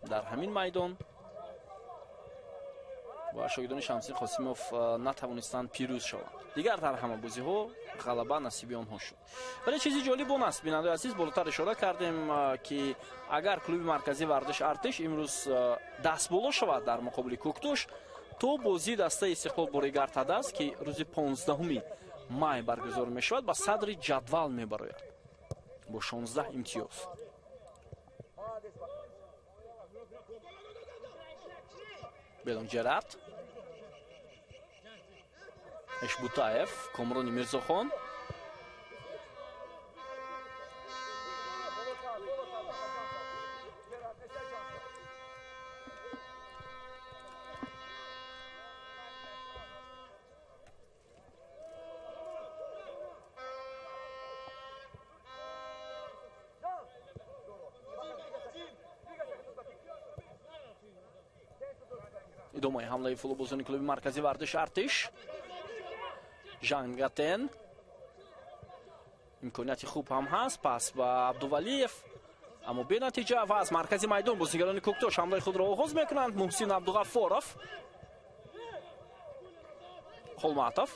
дар ҳамин майдон ва шогирдони Шамсиддин Қосимов натавонистанд пирӯз шаванд. Дигар дар ҳама бозиҳо ғалаба насиби онҳо шуд. Вале чизи ҷолиб он аст, бинандаи азиз, болотар ишора кардем, ки агар клуби марказии варзиши Артиш имрӯз дастболо шавад дар муқобили Кӯктош, то бозии дастаи Истиқлол Боригар Тадас, ки рӯзи 15 май баргузор мешавад, ба садри ҷадвал мебарояд бо 16 имтиёз. Белонг Ҷерард, Эшбутаев, Комрони Мирзохон, идомаи ҳамлаи футболбозони клуби марказии варзиши Артиш, Жангатен, имконияти хуб ҳам ҳаст, пас ба Абдувалиев, аммо бенатиҷа. Ва аз маркази майдон бозигарони Кӯктош ҳамлаи худро оғоз мекунанд. Муҳсин Абдуғаффоров, Холматов,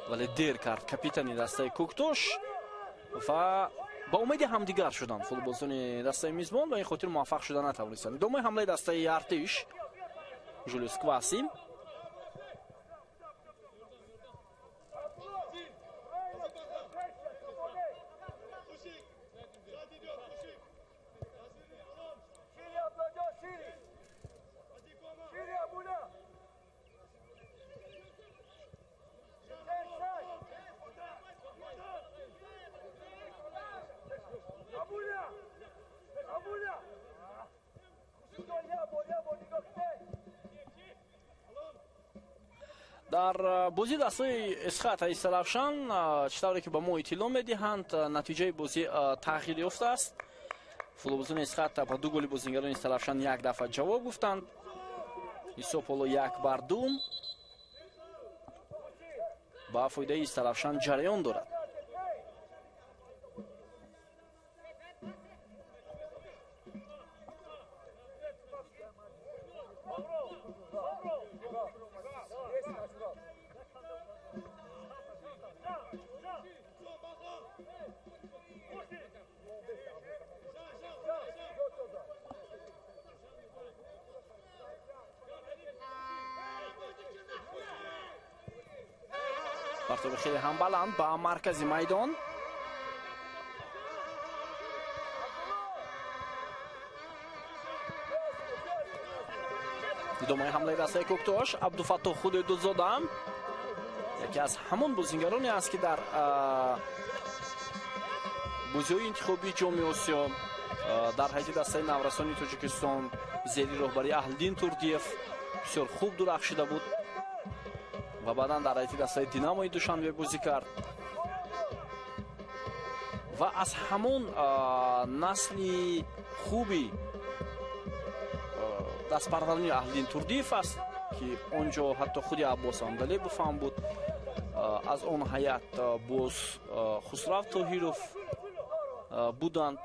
вале дер кард капитани дастаи Кӯктош ва ба умеди ҳамдигар шуданд футболбозони дастаи мизбон ва ин хотир муваффақ шуда натавонистанд. Идомаи ҳамлаи дастаи Артиш, Жулиус Квасин, дар бозии дастаи Эсхата Истаравшан, чӣ тавре ки ба мо иттилоъ медиҳанд, натиҷаи бозӣ тағйир ёфтааст. Футболбозони Эсхата ба 2 голи бозингарони Истаравшан як дафъа ҷавоб гуфтанд. Ҳисоб ҳоло 1-2 ба фоидаи Истаравшан ҷараён дорад. Партоби хеле ҳам баланд ба маркази майдон. Идомаи ҳамлаи дастаи Кӯктош. Абдуфаттоҳ Худойдодзода яке аз ҳамон бозингароне аст, ки дар бозиҳои интихобии Ҷоми Осиё дар ҳайати дастаи наврасони Тоҷикистон зери роҳбарии Аҳлиддин Турдиев бисёр хуб дурахшида буд ва баъдан дар ҳайати дастаи Динамои Душанбе бозӣ кард ва аз ҳамон насли хуби дастпарварони Аҳлиддин Турдиев аст, ки он ҷо ҳатто худи Аббос Андалебов ҳам буд. Аз он ҳайат боз Хусрав Тоҳиров буданд,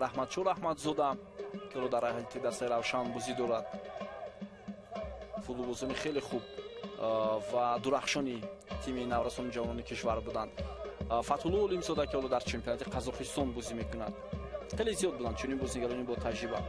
Раҳматшо Раҳматзода, ки ӯро дар ҳайати дастаи Равшан бозӣ дорад. Футболбозони хеле хуб ва дурахшони тими наврасони ҷавонони кишвар буданд. Фатҳулло Олимзода, ки ҳоло дар чемпионати Қазоқистон бозӣ мекунад. Хеле зиёд буданд чунин бозигарони бо таҷриба.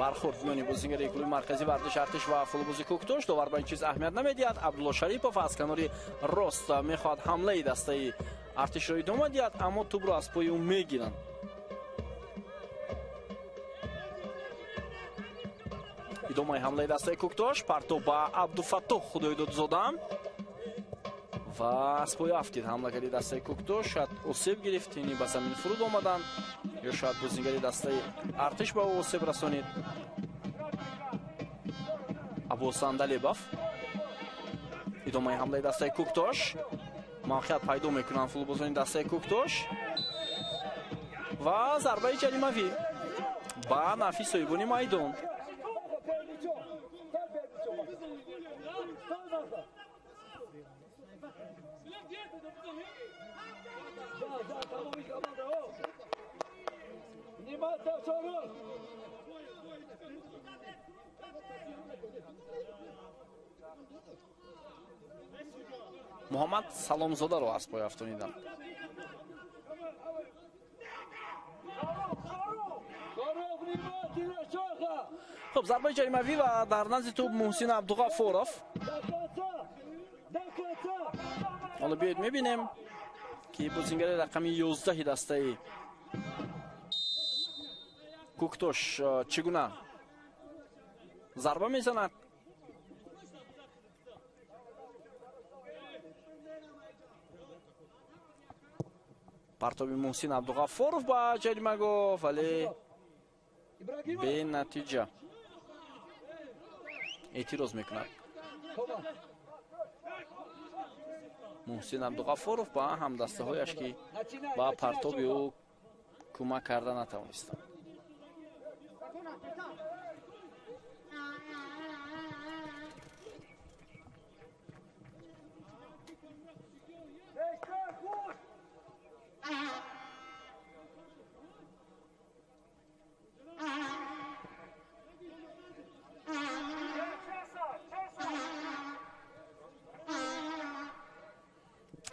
Бархӯрд миёни бозигари клуби марказии варзиши Артиш ва футболбози Кӯктош. Довар ба ин чиз аҳамият намедиҳад. Абдулло Шарипов аз канори рост мехоҳад ҳамлаи дастаи Артишро идома диҳад, аммо тӯбро аз пои ӯ мегиранд. Идомаи ҳамлаи дастаи Кӯктош. Партоб ба Абдуфаттоҳ Худойдодзода ва аз пои афтид ҳамлагари дастаи Кӯктош. Шояд осеб гирифт, ини ба замин фуруд омаданд, ё шояд бозигари дастаи Артиш ба ӯ осеб расонид. Аббос Андалебов. Идомаи ҳамлаи дастаи Кӯктош. Мавқеият пайдо мекунанд футболбозони дастаи Кӯктош ва зарбаи ҷаримавӣ ба нафи соҳибони майдон. Муҳаммад Саломзодаро аз пой афтониданд. Хуб, зарбаи ҷаримавӣ ва дар назди тӯб Муҳсин Абдуғаффоров. Ҳоло биёед мебинем, ки бозингари рақами 11 дастаи Кӯктош чӣ гуна зарба мезанад. Партоби Муҳсин Абдуғаффоров ба ҷаримагоҳ, вале бенатиҷа. Эътироз мекунад Муҳсин Абдуғаффоров ба ҳамдастаҳояш, ки ба партоби ӯ кӯмак карда натавонистанд.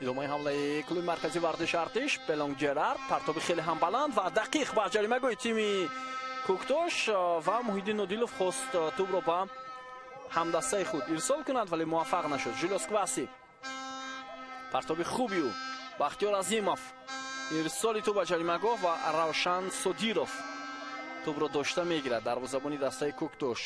Идомаи ҳамлаи клуби марказии варзиши Артиш. Белонг Ҷерард. Партоби хеле ҳам баланд ва дақиқ ба ҷаримагоҳи тими Кӯктош ва Муҳиддин Нодилов хост тӯбро ба ҳамдастаи худ ирсол кунад, вале муваффақ нашуд. Жилос Кваси. Партоби хуби ӯ. Бахтиёр Азимов. Ирсоли тӯб ба ҷаримагоҳ ва Равшан Содиров тӯбро дошта мегирад, дарвозабони дастаи Кӯктош.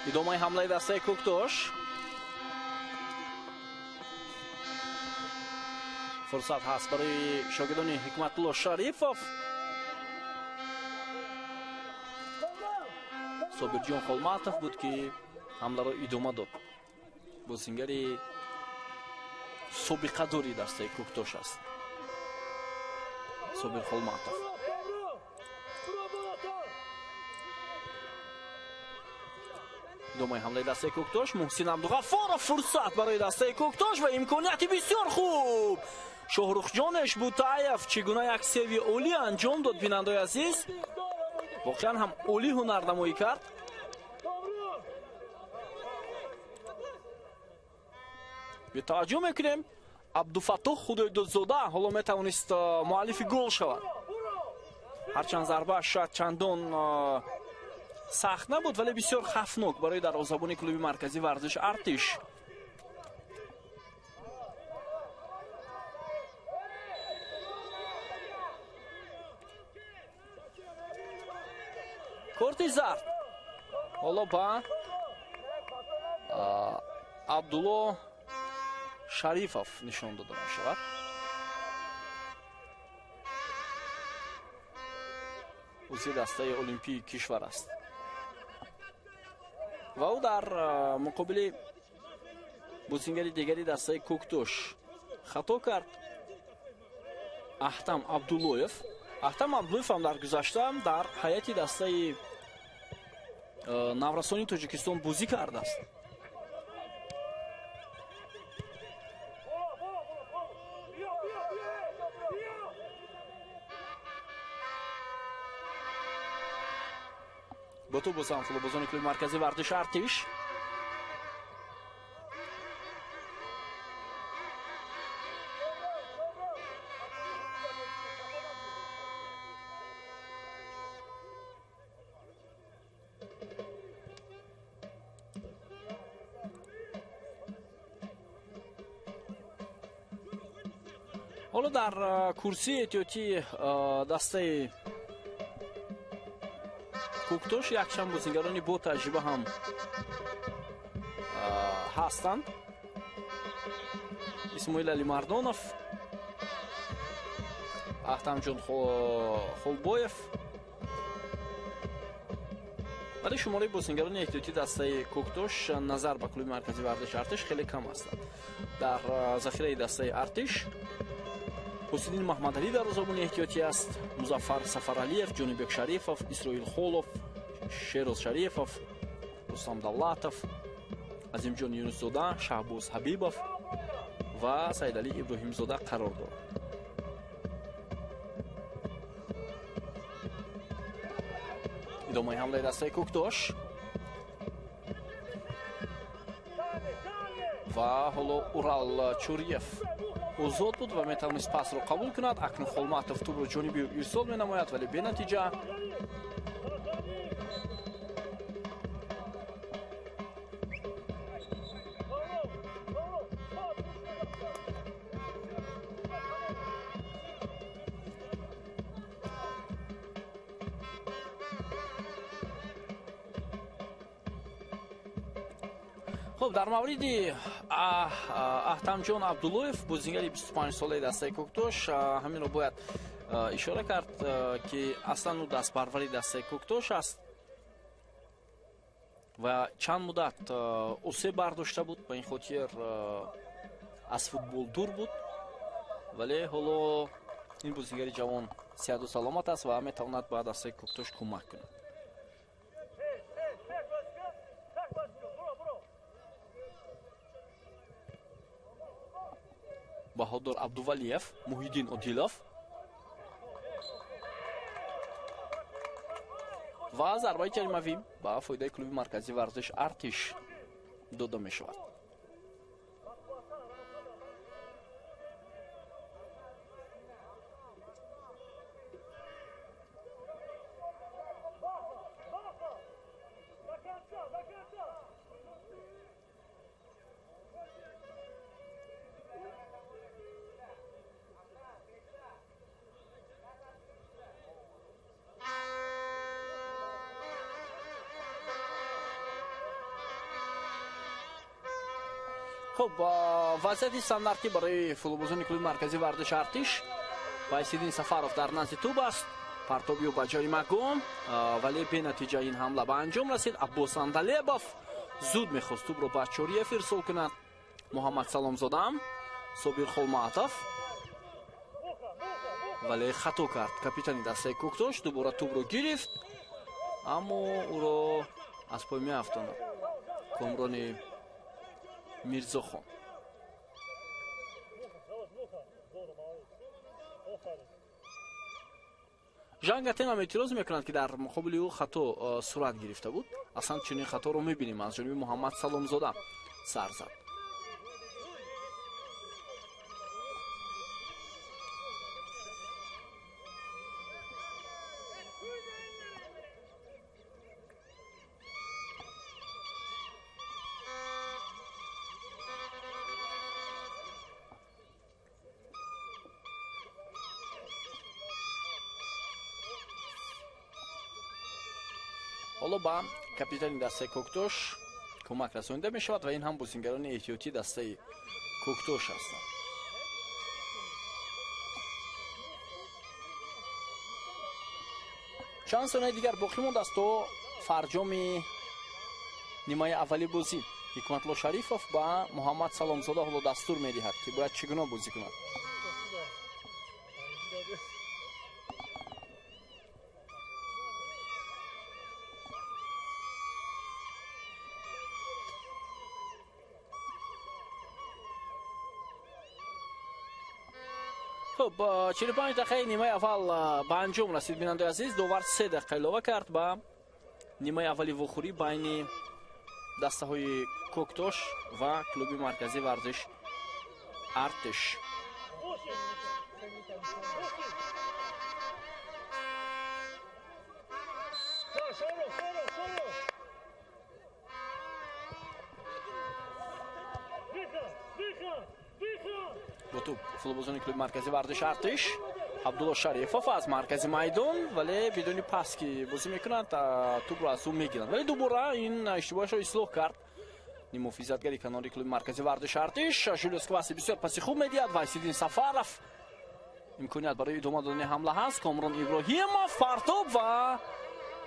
Идомаи ҳамлаи дастаи Кӯктош. Фурсат ҳаст барои шогирдони Ҳикматулло Шарифов. Собирҷон Холматов буд, ки ҳамларо идома дод. Бозингари Собиқадори дастаи Кӯктош аст Собир Холматов. Идомаи ҳамлаи дастаи Кӯктош. Муҳсин Абдуғаффоров, фурсат барои дастаи Кӯктош ва имконияти бисёр хуб. Шоҳрухҷон Эшбутаев чӣ гуна як севи олӣ анҷом дод, бинандаои азиз. Воқеан ҳам олӣ ҳунарнамоӣ кард. Таваҷҷӯҳ мекунем, Абдуфаттоҳ Худойдодзода ҳоло метавонист муаллифи гол шавад. Ҳарчанд зарбааш шояд чандон сахт набуд, вале бисёр хавфнок барои дарвозабони клуби марказии варзиш Артиш. Корти зард ҳоло ба Абдулло Шарифов нишон дода мешавад. Узви дастаи олимпии кишвар аст ва ӯ дар муқобили бозингари дигари дастаи Кӯктош хато кард. Аҳтам Абдуллоев. Аҳтам Абдуллоев ҳам дар гузашта дар ҳайати дастаи наврасони Тоҷикистон бозӣ кардааст. Бо тӯб бозам футболбозони клуби марказии варзиши Артиш. Ҳоло дар курсии эҳтиётии дастаи Кӯктош якчанд бозингарони бо таҷриба ҳам ҳастанд. Исмоил Алимардонов, Аҳтамҷон Холбоев. Вале шумораи бозингарони эҳтиётии дастаи Кӯктош назар ба клуби марказии варзиши Артиш хеле кам ҳастанд. Дар захираи дастаи Артиш Ҳусиддин Маҳмадалӣ дарвозабони эҳтиётӣ аст, Музаффар Сафаралиев, Ҷонибек Шарифов, Исроил Холов, Шероз Шарифов, Рустам Давлатов, Азимҷон Юнусзода, Шаҳбоз Ҳабибов ва Саидалӣ Иброҳимзода қарор доранд. Идомаи ҳамлаи дастаи Кӯктош ва ҳоло Урал Чуриев озод буд ва метавонист пасро қабул кунад. Акнун Холматов тӯбро ҷониби ӯ ирсол менамояд, вале бенатиҷа. Хуб, дар мавриди Аҳтамҷон Абдуллоев, бозингари 25-солаи дастаи Кӯктош, ҳаминро бояд ишора кард, ки аслан ӯ дастпарвари дастаи Кӯктош аст ва чанд муддат осеб бардошта буд, ба ин хотир аз футбол дур буд, вале ҳоло ин бозингари ҷавон сиҳату саломат аст ва метавонад ба дастаи Кӯктош кӯмак кунад. Баҳодур Абдувалиев, Муҳиддин Одилов ва зарбаи ҷаримавӣ ба фоидаи клуби марказии варзиш Артиш дода мешавад. Хуб, вазъияти стандартӣ барои футболбозони клуби марказии варзиши Артиш. Байсиддин Сафаров дар назди тӯб аст. Партоби ӯ ба ҷаримагоҳ, вале бенатиҷа ин ҳамла ба анҷом расид. Аббос Андалебов зуд мехост тӯбро ба Чориев ирсол кунад. Муҳаммад Саломзода Собир Холматов, вале хато кард капитани дастаи Кӯктош. Дубора тӯбро гирифт, аммо ӯро аз пой меафтонад Комрони Мирзохон. Жанг Атен ҳам эътироз мекунад, ки дар муқобили ӯ хато сурат гирифта буд. Аслан чунин хаторо мебинем аз ҷониби Муҳаммад Саломзода сар зад. Ҳоло ба капитани дастаи Кӯктош кӯмак расонида мешавад ва ин ҳам бозингарони эҳтиётии дастаи Кӯктош ҳастанд. Чанд сонияи дигар боқӣ мондааст то фарҷоми нимаи аввали бозӣ. Ҳикматулло Шарифов ба Муҳаммад Саломзода ҳоло дастур медиҳад, ки бояд чӣ гуна бозӣ кунад. Хуб, 45 дақиқаи нимаи аввал ба анҷом расид, бинандаи азиз. Довар 3 дақиқа илова кард ба нимаи аввали вохӯрӣ байни дастаҳои Кӯктош ва клуби марказии варзиш Артиш. Бо тӯб футболбозони клуби марказии варзиш Артиш. Абдулло Шарифов аз маркази майдон, вале бидуни пас ки бозӣ мекунад, тӯбро аз ӯ мегиранд. Вале дубора ин иштибоҳашро ислоҳ кард нимуҳофизатгари канори клуби марказии варзиш Артиш. Жулиус Кваси бисёр паси хуб медиҳад. Вайсиддин Сафаров, имконият барои идома додани ҳамла ҳаст. Комрон Иброҳимов партоб ва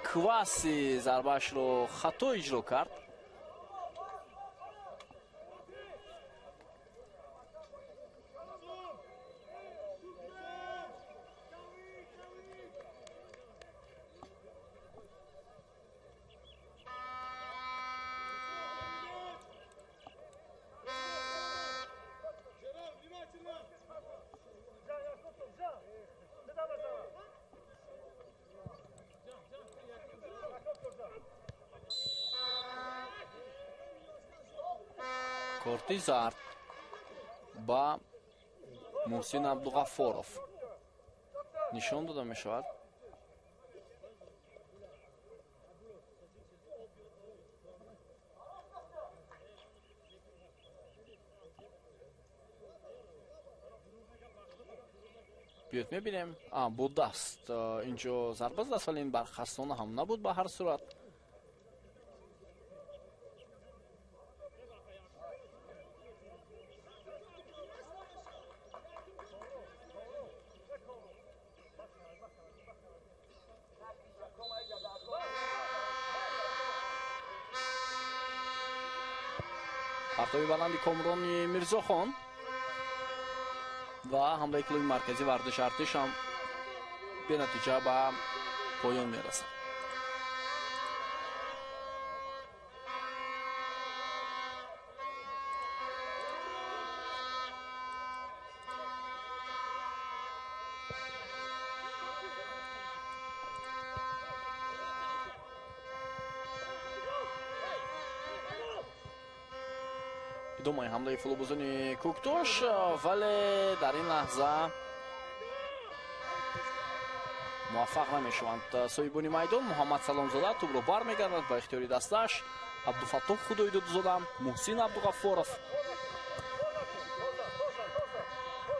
Кваси зарбаашро хато иҷро кард. Корти зард ба Муҳсин Абдуғаффоров нишон дода мешавад. Биёд мебинем. Бо даст инҷо зарба задааст, вале ин бархастона ҳам набуд ба ҳар сурат. Партоби баланди Комрони Мирзохон ва ҳамлаи клуби марказии варзиш Артиш ҳам бенатиҷа ба поён мерасад. Идомаи ҳамлаи футболбозони Кӯктош, вале дар ин лаҳза муваффақ намешаванд. Соҳибони майдон Муҳаммад Саломзода тӯбро бармегардад ба ихтиёри дастааш. Абдуфаттоҳ Худоидодзода, Муҳсин Абдуғаффоров.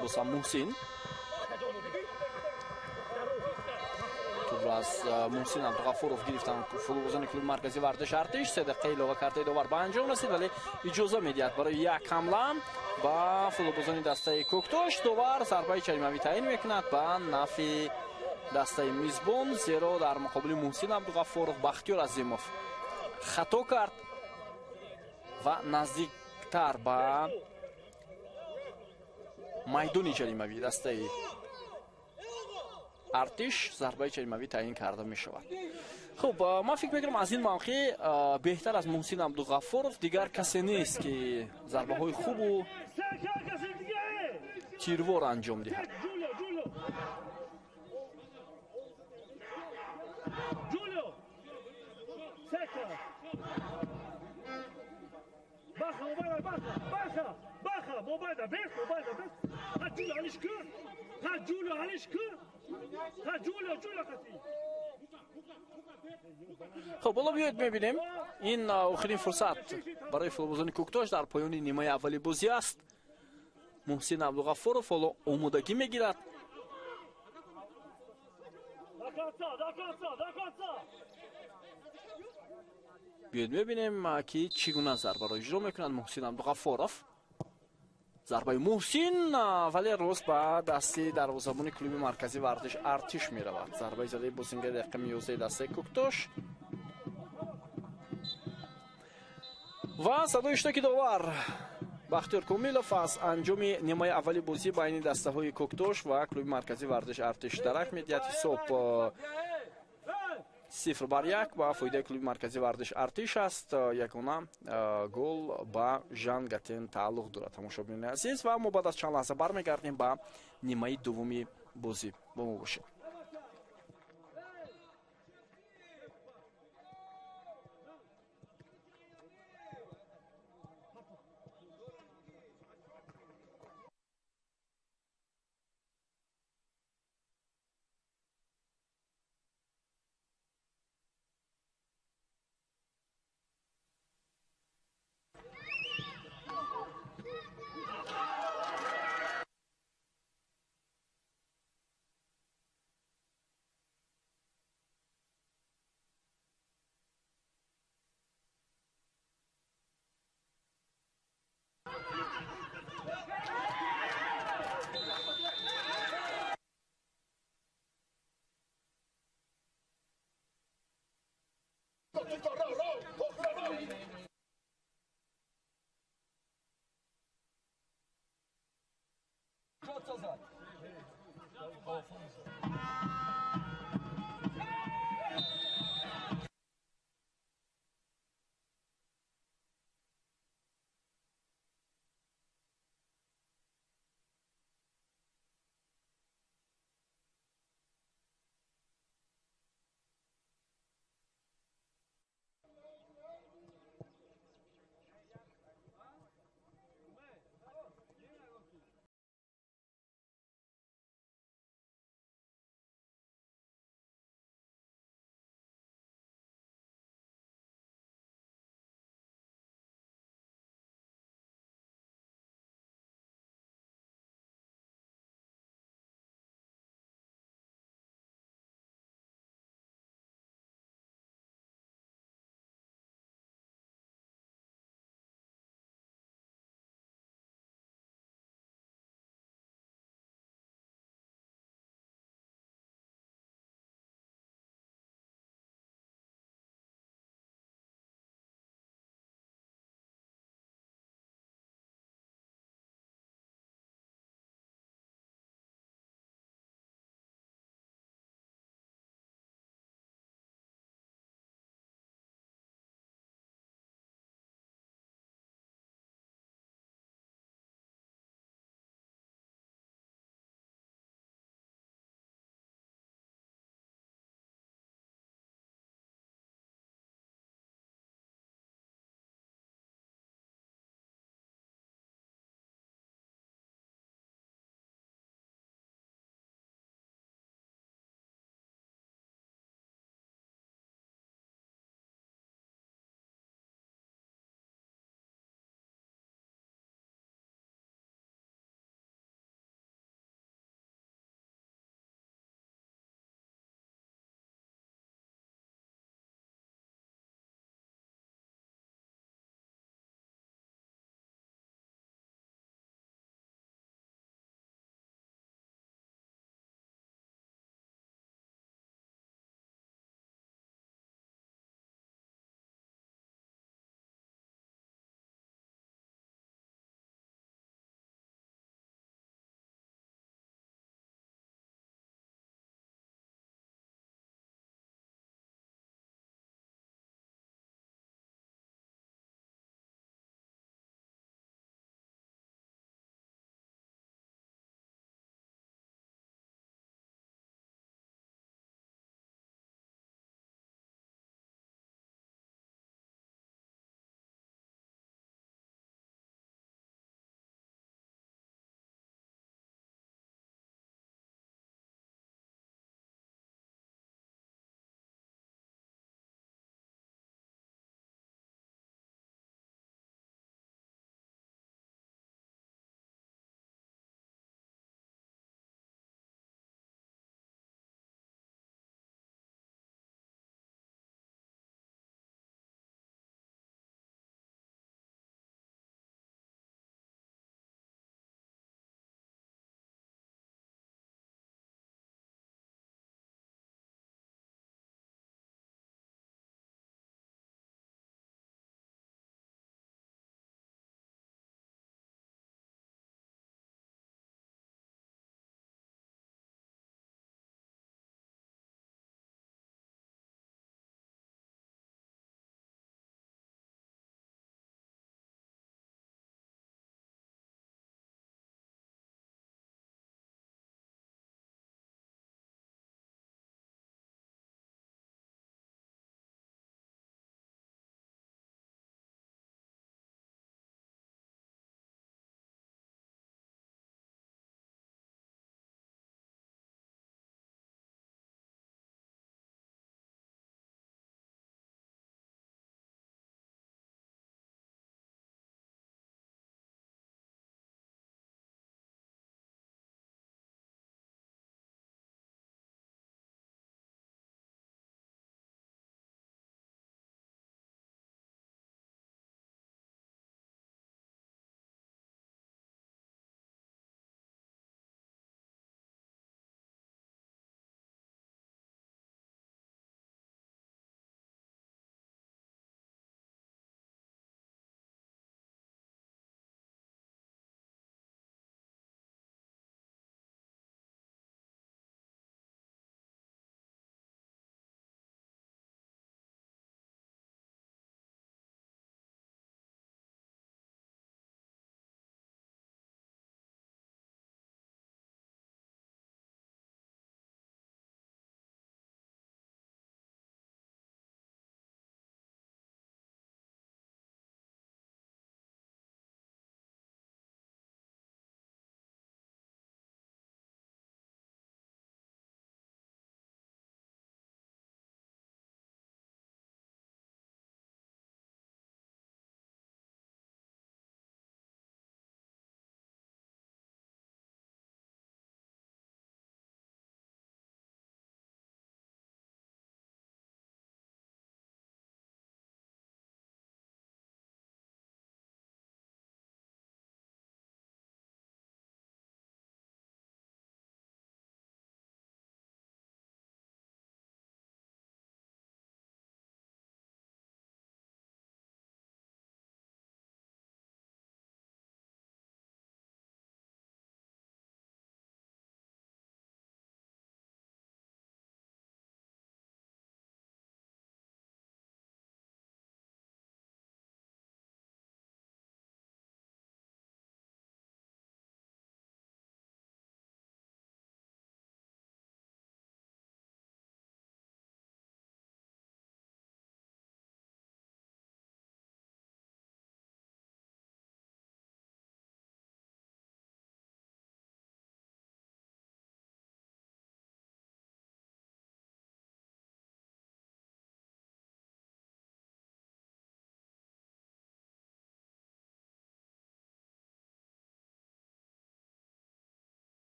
Босам Муҳсин тӯбро аз Муҳсин Абдуғаффоров гирифтанд футболбозони клуби марказии варзиш Артиш. 3 дақиқа илова кардаи довар ба анҷом расид, вале иҷоза медиҳад барои як ҳамла ба футболбозони дастаи Кӯктош. Довар зарбаи ҷаримавӣ таъин мекунад ба нафъи дастаи мизбон, зеро дар муқобили Муҳсин Абдуғаффоров Бахтиёр Азимов хато кард ва наздиктар ба Майдони ҷаримавӣ дастаи Артиш зарбаи ҷаримавӣ таъин карда мешавад. Хуб, ман фикр мекунам, аз ин мавқеъ беҳтар аз Муҳсин Абдуғаффоров дигар касе нест, ки зарбаҳои хубу тирвор анҷом диҳад. Хуб, ҳоло биёед мебинем, ин охирин фурсат барои футболбозони Кӯктош дар поёни нимаи аввали бозӣ аст. Муҳсин Абдуғаффоров ҳоло омодагӣ мегирад. Биёед мебинем, ки чӣ гуна зарбаро иҷро мекунад Муҳсин Абдуғаффоров. Зарбаи Муҳсин, вале рост ба дасти дарвозабони клуби марказии варзиш Артиш меравад. Зарбаи задаи бозингари рақами 11 дастаи Кӯктош. Ва садои иштироки довар Бахтиёр Комилов аз анҷоми нимаи аввали бозӣ байни дастаҳои Кӯктош ва клуби марказии варзиш Артиш дарак медиҳад. Ҳисоб 0-1 ба фоидаи клуби марказии варзиш Артиш аст. Ягона гол ба Жан Гатен тааллуқ дорад, тамошобинони азиз. Ва мо баъд аз чанд лаҳза бармегардем ба нимаи дуввуми бозӣ. Бо мо бошед.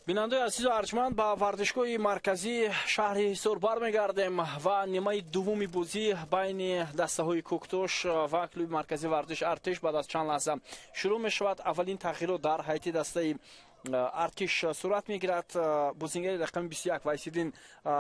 Бинандаи азизу арҷманд, ба варзишгоҳи марказии шаҳри Ҳисор бармегардем ва нимаи дуввуми бозӣ байни дастаҳои Кӯктош ва клуби марказии варзиш Артиш баъд аз чанд лаҳза шурӯъ мешавад. Аввалин тағйирот дар ҳайати дастаи Артиш сурат мегирад. Бозингари рақами 21 Вайсиддин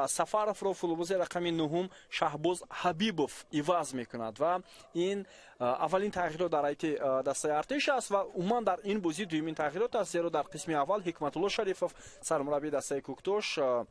Сафаровро футболбози рақами 9 Шаҳбоз Ҳабибов иваз мекунад ва ин аввалин тағйирот дар ҳайати дастаи Артиш аст ва умуман дар ин бозӣ дуюмин тағйирот аст, зеро дар қисми аввал Ҳикматулло Шарифов, сармураббии дастаи Кӯктош,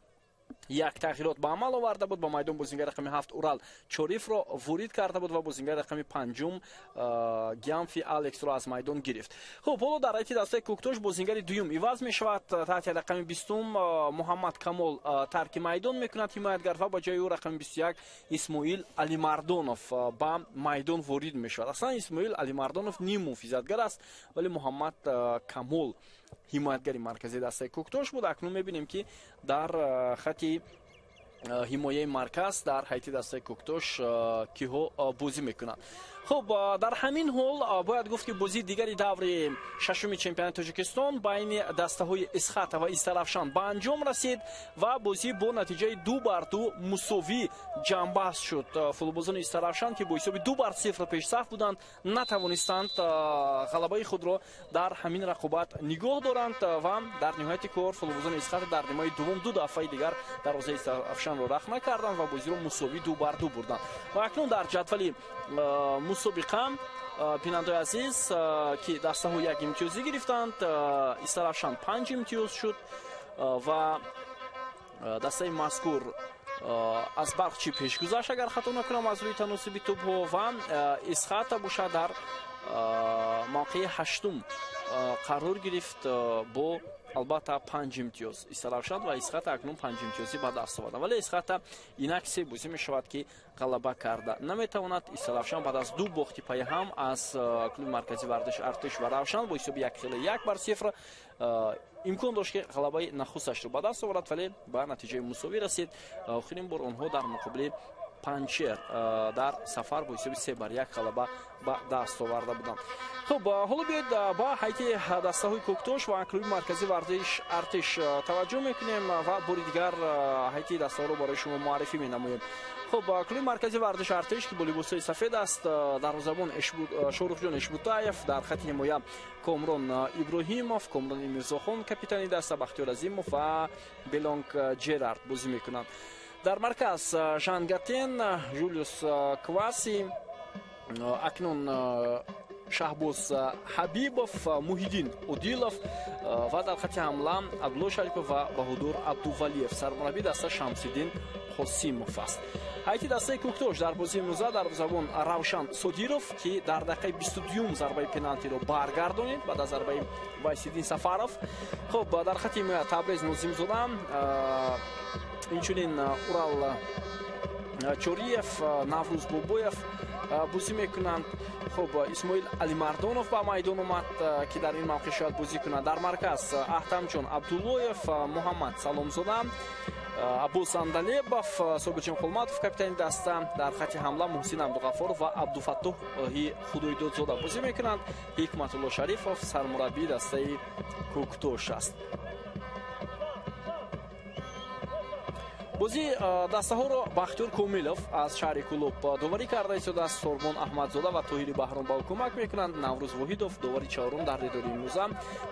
як тағйирот ба амал оварда буд. Ба майдон бозингари рақами 7 Урал Чорифро ворид карда буд ва бозингари рақами 5 Гиамфи Алексро аз майдон гирифт. Хуб, ҳоло дар ҳайати дастаи Кӯктош бозингари дуюм иваз мешавад. Таҳти рақами 20 Муҳаммад Камол тарки майдон мекунад ҳимоятгар ва ба ҷои ӯ рақами 21 Исмоил Алимардонов ба майдон ворид мешавад. Аслан Исмоил Алимардонов ниммуҳофизатгар аст, вале Муҳаммад Камол ҳимоятгари марказии дастаи Кӯктош буд. Акнун мебинем, ки дар хати ҳимояи марказ дар ҳайати дастаи Кӯктош киҳо бозӣ мекунанд. Хуб, дар ҳамин ҳол бояд гуфт, ки бозии дигари даври шашуми чемпионати Тоҷикистон байни дастаҳои Исхата ва Истаравшан ба анҷом расид ва бозӣ бо натиҷаи 2-2 мусовӣ ҷамъбаст шуд. Футболбозони Истаравшан, ки бо ҳисоби 2-0 пешсаф буданд, натавонистанд ғалабаи худро дар ҳамин рақобат нигоҳ доранд ва дар ниҳояти кор футболбозони Исхата дар нимаи дуввум ду дафъаи дигар дарвозаи Истаравшанро рахна карданд ва бозиро мусовӣ 2-2 бурданд. Ва акнун дар ҷадвали мусобиқа, бинандаои азиз, ки дастаҳо як имтиёзӣ гирифтанд, Истаравшан 5 имтиёз шуд ва дастаи мазкур аз Барқчӣ пеш гузашт, агар хато накунам, аз рӯи таносуби тӯбҳо ва Исхата бошад дар мавқеи ҳаштум қарор гирифт бо албатта 5 имтиёз. Истаравшан ва Исхата акнун 5 имтиёзӣ ба даст оварданд, вале Исхата инак се бозӣ мешавад, ки ғалаба карда наметавонад. Истаравшан баъд аз ду бохти пайҳам аз клуби марказии варзиш Артиш ва Равшан бо ҳисоби 1-1 имкон дошт, ки ғалабаи нахусташро ба даст оварад, вале ба натиҷаи мусовӣ расид. Охирин бор онҳо дар муқобили Панҷшер дар сафар бо ҳисоби 3-1 ғалаба ба даст оварда буданд. Хуб, ҳоло биёед ба ҳайати дастаҳои Кӯктош ва клуби марказии варзиш Артиш таваҷҷӯҳ мекунем ва бори дигар ҳайати дастаҳоро барои шумо муаррифӣ менамоем. Хуб, клуби марказии варзиш Артиш, ки бо либосҳои сафед аст, дарвозабон Шоҳрухҷон Эшбутаев, дар хати ҳимоя Комрон Иброҳимов, Комрон Мирзохон капитани даста, Бахтиёр Азимов ва Белонг Ҷерард бозӣ мекунанд. Дар марказ Жан Гатен, Жулиус Кваси, акнун Шаҳбоз Ҳабибов, Муҳиддин Одилов ва дар хати ҳамла Абдулло Шарипов ва Баҳодур Абдувалиев. Сармураббии даста Шамсиддин Қосимов аст. Ҳайати дастаи Кӯктош дар бозии имрӯза дарвозабон Равшан Содиров, ки дар дақиқаи 22 зарбаи пеналтиро баргардонид баъд аз зарбаи Вайсиддин Сафаров. Хуб, дар хати ҳимоя Табрез Нозимзода, инчунин Урал Чориев, Наврӯз Бобоев бозӣ мекунанд. Хуб, Исмоил Алимардонов ба майдон омад, ки дар ин мавқеъ шояд бозӣ кунад. Дар марказ Аҳтамҷон Абдуллоев, Муҳаммад Саломзода, Аббос Андалебов, Собирҷон Холматов капитани даста. Дар хати ҳамла Муҳсин Абдуғаффоров ва Абдуфаттоҳи Худойдодзода бозӣ мекунанд. Ҳикматулло Шарифов сармураббии дастаи Кӯктош аст. Бозии дастаҳоро Бахтиёр Комилов аз шаҳри Кӯлоб доварӣ карда истодааст. Сорбон Аҳмадзода ва Тоҳири Баҳром ба ӯ кӯмак мекунанд. Наврӯз Воҳидов довари чаҳорум дар дидори имрӯза.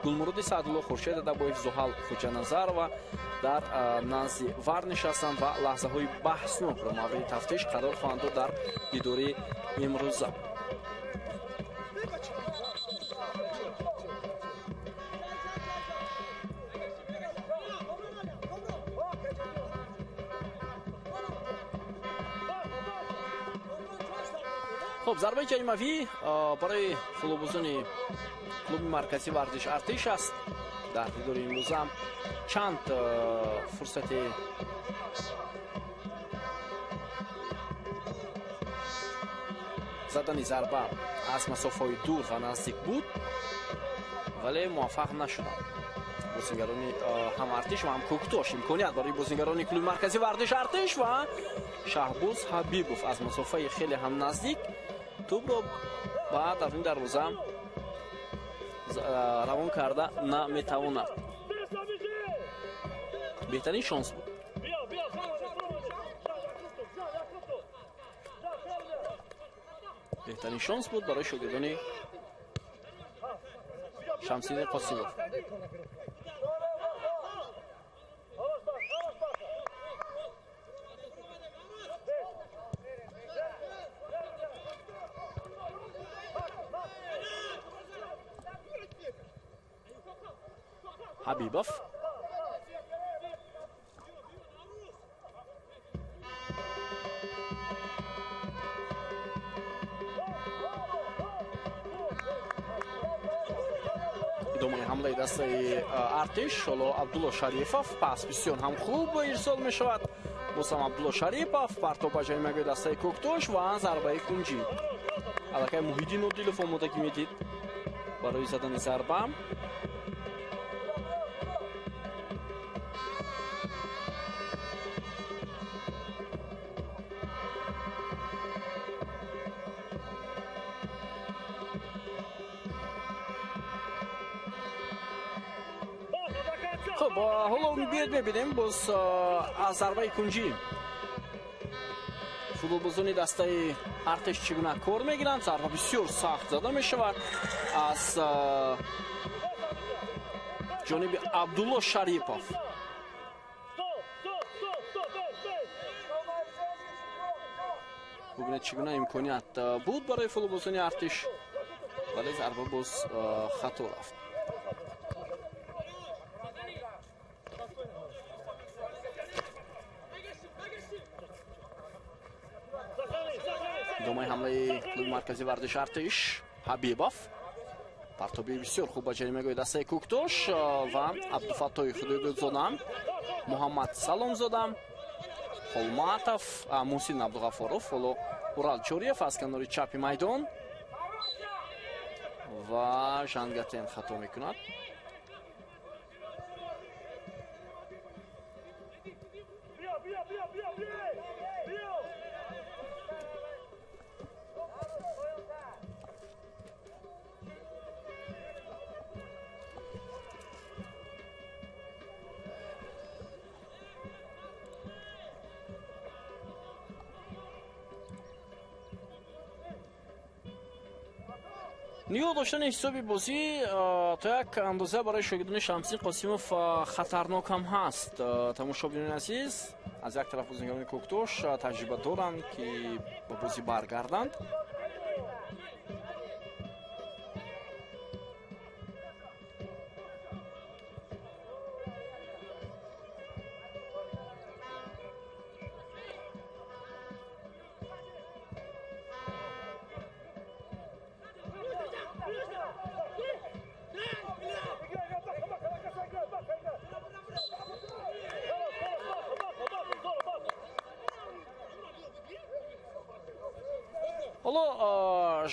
Гулмуроди Саъдулло, Хуршед Адабоев, Зуҳал Хоҷаназарова дар назди вар нишастанд ва лаҳзаҳои баҳснокро мавриди тафтиш қарор хоҳанд дод дар дидори имрӯза. Хуб, зарбаи ҷаримавӣ барои футболбозони клуби марказии варзиш Артиш аст. Дар дидори имрӯза чанд фурсати задани зарба аз масофаҳои дур ва наздик буд, вале муваффақ нашуданд бозингарони ҳам Артиш ва ҳам Кӯктош. Имконият барои бозингарони клуби марказии варзиш Артиш ва Шаҳбоз Ҳабибов аз масофаи хеле ҳам наздик тӯбро ба даруни дарвоза равон карда наметавонад. Беҳтарин шонс буд. Беҳтарин шонс буд барои шогирдони Шамсиддин Қосимов. Ҳабибов идомаи ҳамлаи дастаи Артиш. Ҳоло Абдулло Шарифов пас бисёр ҳам хуб ирсол мешавад. Боз ҳам Абдулло Шарипов партоб ба ҷаримагоҳи дастаи Кӯктош ва зарбаи кунҷӣ. Аллакай Муҳиддин Одилов омодагӣ медид барои задани зарба. Хуб, ҳоло биёед мебинем боз аз зарбаи кунҷӣ футболбозони дастаи Артиш чӣ гуна кор мегиранд. Зарба бисёр сахт зада мешавад аз ҷониби Абдулло Шарипов. Бубинед чӣ гуна имконият буд барои футболбозони Артиш, вале зарба боз хато рафт. Идомаи ҳамлаи клуби марказии варзиши Артиш. Ҳабибов партоби бисёр хуб ба ҷаримагоҳи дастаи Кӯктош ва Абдуфаттоҳи Худойдодзода, Муҳаммад Саломзода, Холматов, Муҳсин Абдуғафоров, ҳоло Урал Чориев аз канори чапи майдон ва Жангатен хато мекунад. Нигоҳ доштани ҳисоби бозӣ то як андоза барои шогирдони Шамсиддин Қосимов хатарнок ҳам ҳаст. Тамошобинони азиз, аз як тараф бозигарони Кӯктош таҷриба доранд, ки ба бозӣ баргарданд. Ҳоло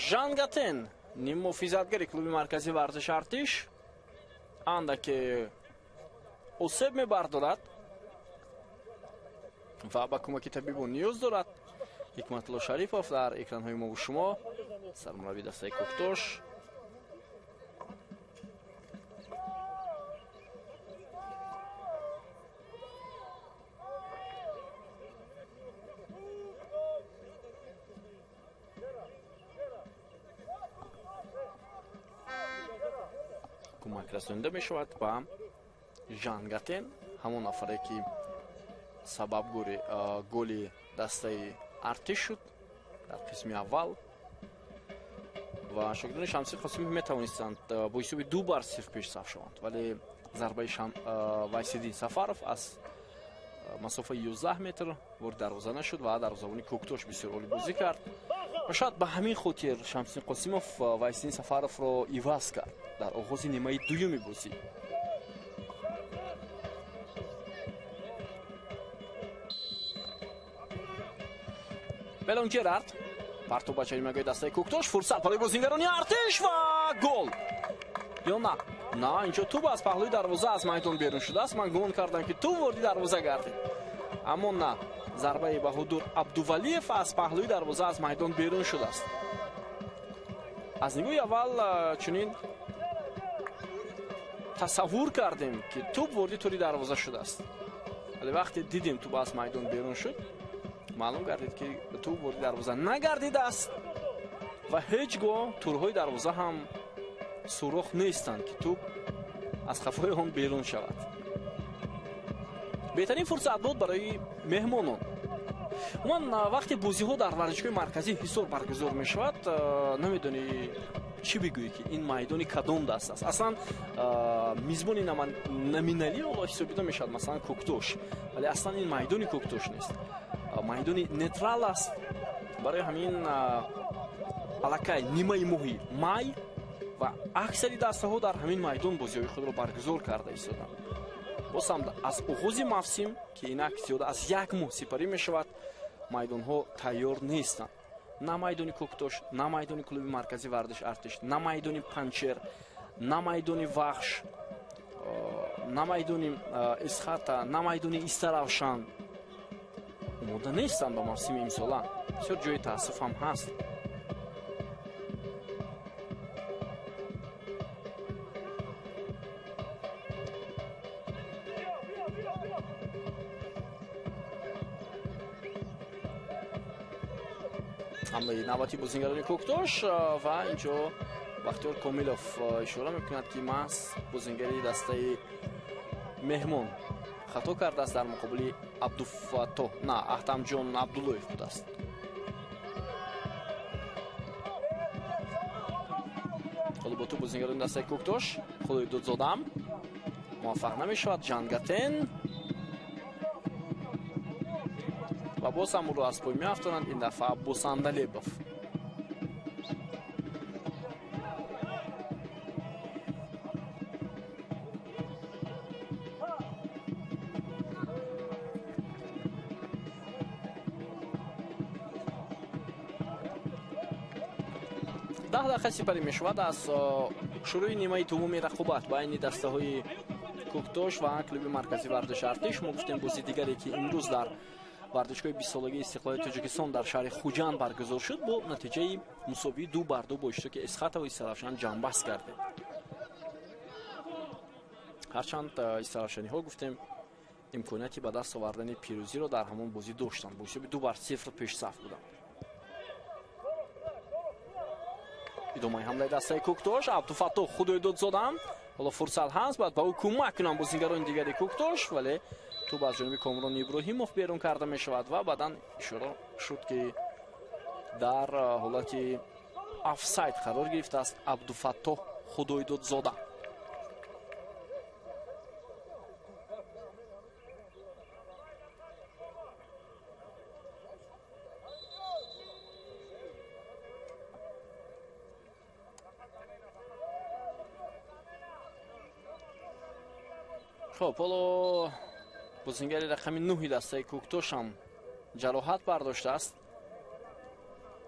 Жангатен, ниммуҳофизатгари клуби марказии варзиши Артиш, андаке осеб мебардорад ва ба кӯмаки табибон ниёз дорад. Ҳикматулло Шарипов дар экранҳои мову шумо, сармурабби дастаи Кӯктош. Кӯмак расонида мешавад ба Жангатен, ҳамон нафаре ки сабабгори голи дастаи Артиш шуд дар қисми аввал. Ва шогирдони Шамсиддин Қосимов метавонистанд бо ҳисоби 2-0 пешсаф шаванд, вале зарбаи Вайсиддин Сафаров аз масофаи 11 метр ворид дарвоза нашуд ва дарвозабони Кӯктош бисёр олӣ бозӣ кард. Ва шояд ба ҳамин хотир Шамсиддин Қосимов Вайсиддин Сафаровро иваз кард дар оғози нимаи дуюми бозӣ. Белон Ҷерард партоб ба ҷаримагоҳи дастаи Кӯктош, фурсат барои бозигарони Артиш ва гол! Ё на? На, инҷо тӯб аз паҳлӯи дарвоза аз майдон берун шудааст. Ман гумон кардам, ки тӯб ворди дарвоза гардид, аммо на. Зарбаи Баҳодур Абдувалиев аз паҳлӯи дарвоза аз майдон берун шудааст. Аз нигоҳи аввал чунин тасаввур кардем, ки тӯб ворди тури дарвоза шудааст. Вале вақте дидем тӯб аз майдон берун шуд, маълум гардид, ки тӯб вориди дарвоза нагардидааст ва ҳеҷ гоҳ турҳои дарвоза ҳам сурох нестанд, ки тӯб аз қафои он берун шавад. Беҳтарин фурсат буд барои меҳмонон. Умуман, вақте бозиҳо дар варзишгоҳи марказии Ҳисор баргузор мешавад, намедонӣ чӣ бигӯӣ, ки ин майдони кадом даст аст. Аслан мизбони номиналӣ ҳоло ҳисобида мешавад, масалан, Кӯктош, вале аслан ин майдони Кӯктош нест, майдони нейтрал аст. Барои ҳамин аллакай нимаи моҳи май ва аксари дастаҳо дар ҳамин майдон бозиҳои худро баргузор карда истоданд. Боз ҳам аз оғози мавсим, ки инак зиёда аз як моҳ сипарӣ мешавад, майдонҳо тайёр нестанд. На майдони Кӯктош, на майдони клуби марказии варзиш Артиш, на майдони Панчер, на майдони Вахш, на майдони Исхата, на майдони Истаравшан омода нестанд ба мавсими имсола. Бисёр ҷои таассуф ҳам ҳаст. Ҳамлаи навбати бозингарони Кӯктош ва инҷо Бахтиёр Комилов ишора мекунад, ки маҳз бозингари дастаи меҳмон хато кардааст дар муқобили Абдуфаттоҳ, на, Аҳтамҷон Абдуллоев будааст. Ҳоло бо тӯб бозингарони дастаи Кӯктош. Худойдодзодам муваффақ намешавад. Ҷангатен ва боз ҳам ӯро аз пой меафтонанд. Ин дафъа Аббос Андалебов. 10 дақиқа сипарӣ мешавад аз шурӯи нимаи дуввуми рақобат байни дастаҳои Кӯктош ва клуби марказии варзиши Артиш. Мо гуфтем, бози дигаре, ки имрӯз дар варзишгоҳи 20-солагии истиқлоли Тоҷикистон дар шаҳри Хуҷанд баргузор шуд, бо натиҷаи мусовии 2-2 бо иштироки Эсхатову Истаравшан ҷамъбаст гардид. Ҳарчанд истаравшаниҳо, гуфтем, имконияти ба даст овардани пирӯзиро дар ҳамон бозӣ доштанд, бо ҳисоби 2-0 пешсаф буданд. Идомаи ҳамлаи дастаи Кӯктош. Абдуфаттоҳ Худойдодзодам, ҳоло фурсат ҳаст, бояд ба ӯ кӯмак кунанд бозингарони дигари Кӯктош, вале тӯб аз ҷониби Комрон Иброҳимов берун карда мешавад ва баъдан ишора шуд, ки дар ҳолати офсайд қарор гирифтааст Абдуфаттоҳ Худойдодзода. Хоб, ҳоло бозингари рақами 9-и дастаи Кӯктош ҳам ҷароҳат бардоштааст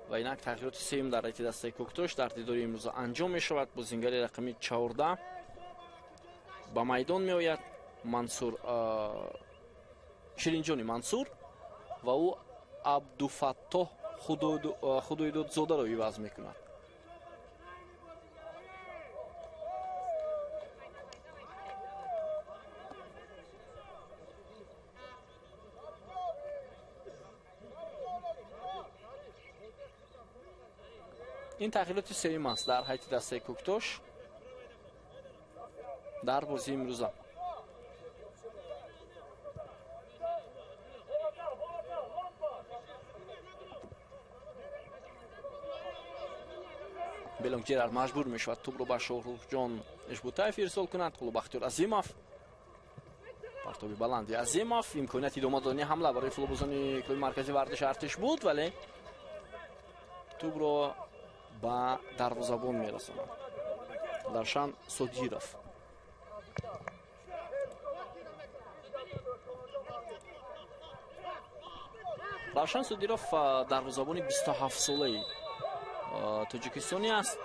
ва инак тағйироти сеюм дар ҳайати дастаи Кӯктош дар дидори имрӯза анҷом мешавад. Бозингари рақами 14 ба майдон меояд, Мансур, Ширинҷони Мансур, ва ӯ Абдуфаттоҳ Худойдодзодаро иваз мекунад. Ин тағйироти сеюм аст дар ҳайати дастаи Кӯктош дар бозии имрӯза. Белонг Ҷерар маҷбур мешавад тӯбро ба Шоҳрухҷон Эшбутаев ирсол кунад. Ҳоло Бахтиёр Азимов, партоби баланди Азимов, имконияти идома додани ҳамла барои футболбозони клуби марказии варзиши Артиш буд, вале тӯбро ба дарвозабон мерасонад Равшан Содиров. Равшан Содиров дарвозабони 27-солаи тоҷикистонӣ аст.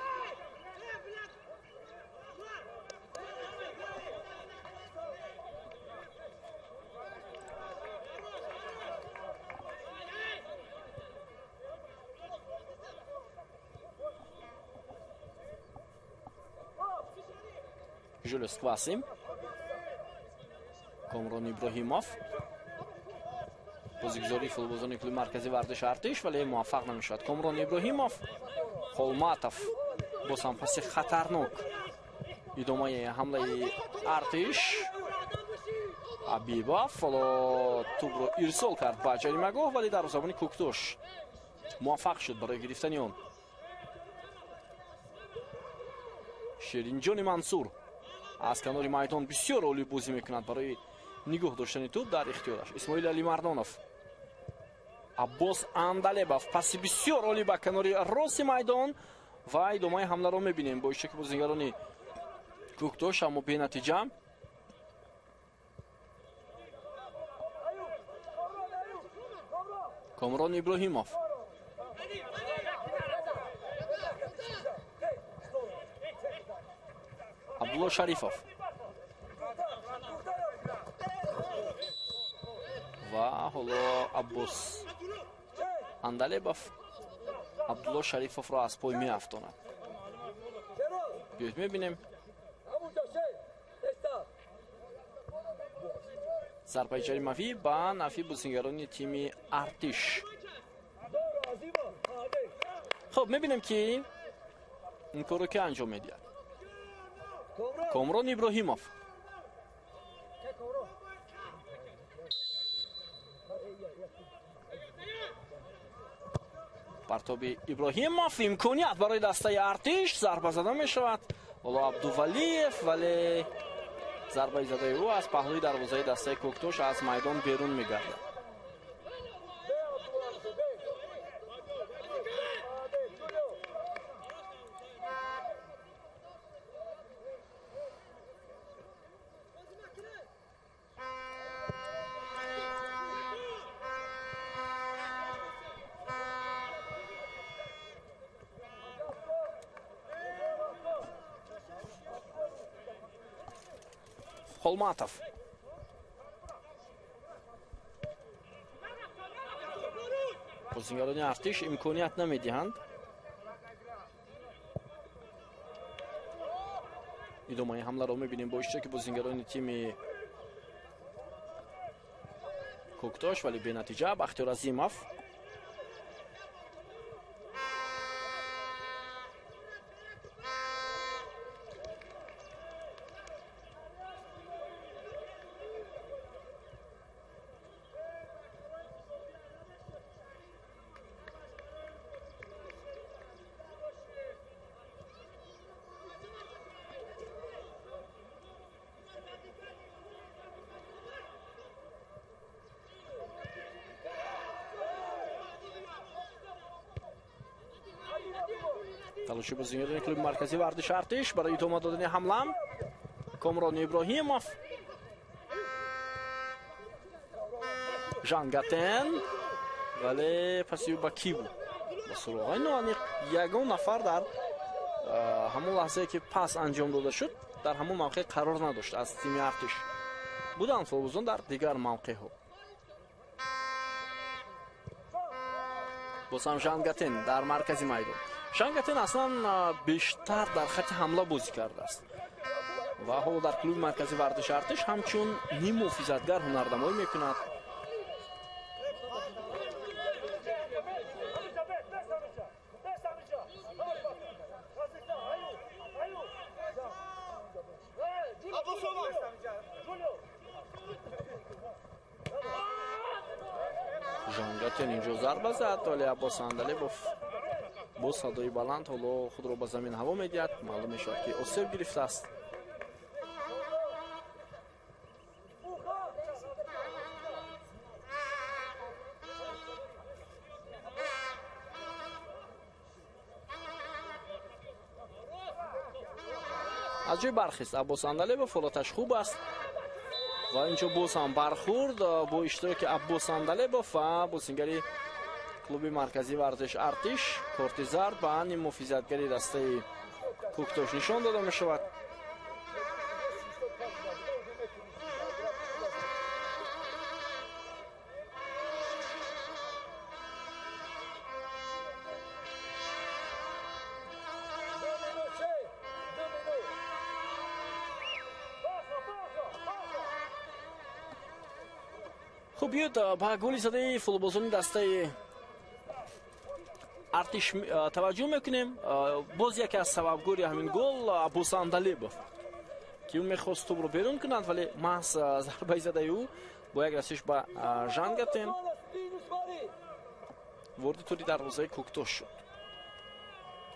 Жулиус Квасим, Комрон Иброҳимов. Бозигузории футболбозони клуби марказии варзиши Артиш, вале муваффақ намешавад. Комрон Иброҳимов, Холматов боз ҳам паси хатарнок. Идомаи ҳамлаи Артиш. Ҳабибов ҳоло тӯбро ирсол кард ба ҷаримагоҳ, вале дарвозабони Кӯктош муваффақ шуд барои гирифтани он. Ширинҷони Мансур аз канори майдон бисёр олӣ бозӣ мекунад барои нигоҳ доштани тӯб дар ихтиёраш. Исмоил Алимардонов, Аббос Андалебов паси бисёр олӣ ба канори рости майдон ва идомаи ҳамларо мебинем бо иштироки бозигарони Кӯктош, аммо бенатиҷа. Комрон Иброҳимов, Абдулло Шарифов ва ҳоло Аббос Андалебов Абдулло Шарифовро аз пой меафтонад. Биёед мебинем. Зарбаи ҷаримавӣ ба нафи бозигарони тими Артиш. Хуб, мебинем ки ин корро ки анҷом медиҳад. Комрон Иброҳимов. Партоби Иброҳимов, имконият барои дастаи Артиш, зарба зада мешавад. Ҳоло Абдувалиев, вале зарбаи задаи ӯ аз паҳлӯи дарвозаи дастаи Кӯктош аз майдон берун мегардад. Холматов. Бозигарони Артиш имконият намедиҳанд. Идомаи ҳамларо мебинем бо иштироки бозигарони тими Кӯктош, вале бенатиҷа. Бахтиёр Азимов. Талоши бозигарони клуби марказии варзиши Артиш барои идома додани ҳамла. Комрон Иброҳимов, Жангатен, вале паси ӯ ба кӣ буд? Ба суроғаи ноаниқ. Ягон нафар дар ҳамон лаҳзае ки пас анҷом дода шуд, дар ҳамон мавқеъ қарор надошт аз тими Артиш. Буданд футболбозон дар дигар мавқеъҳо. Боз ҳам Жангатен дар маркази майдон. Жангатен аслан бештар дар хати ҳамла бозӣ кардааст ва ҳоло дар клуби марказии варзиши Артиш ҳамчун ниммуҳофизатгар ҳунарнамоӣ мекунад. Жангатен инҷо зарба зад, вале Аббос Андалебов бо садои баланд ҳоло худро ба замин ҳаво медиҳад. Маълум мешавад ки осеб гирифтааст. Аз ҷои бархест Аббос Андалебов, ҳолаташ хуб аст ва инҷо боз ҳам бархӯрд бо иштироки Аббос Андалебов ва бозингари клуби марказии варзиш Артиш. Корти зард ба ниммуҳофизатгари дастаи Кӯктош нишон дода мешавад. Хуб, биёед ба голи задаи футболбозони дастаи Артиш таваҷҷӯҳ мекунем. Боз яке аз сабабгори ҳамин гол Аббос Андалебов, ки ӯ мехост тӯбро берун кунад, вале маҳз зарбаи задаи ӯ бо як расиш ба Жангатен вориди тури дарвозаи Кӯктош шуд.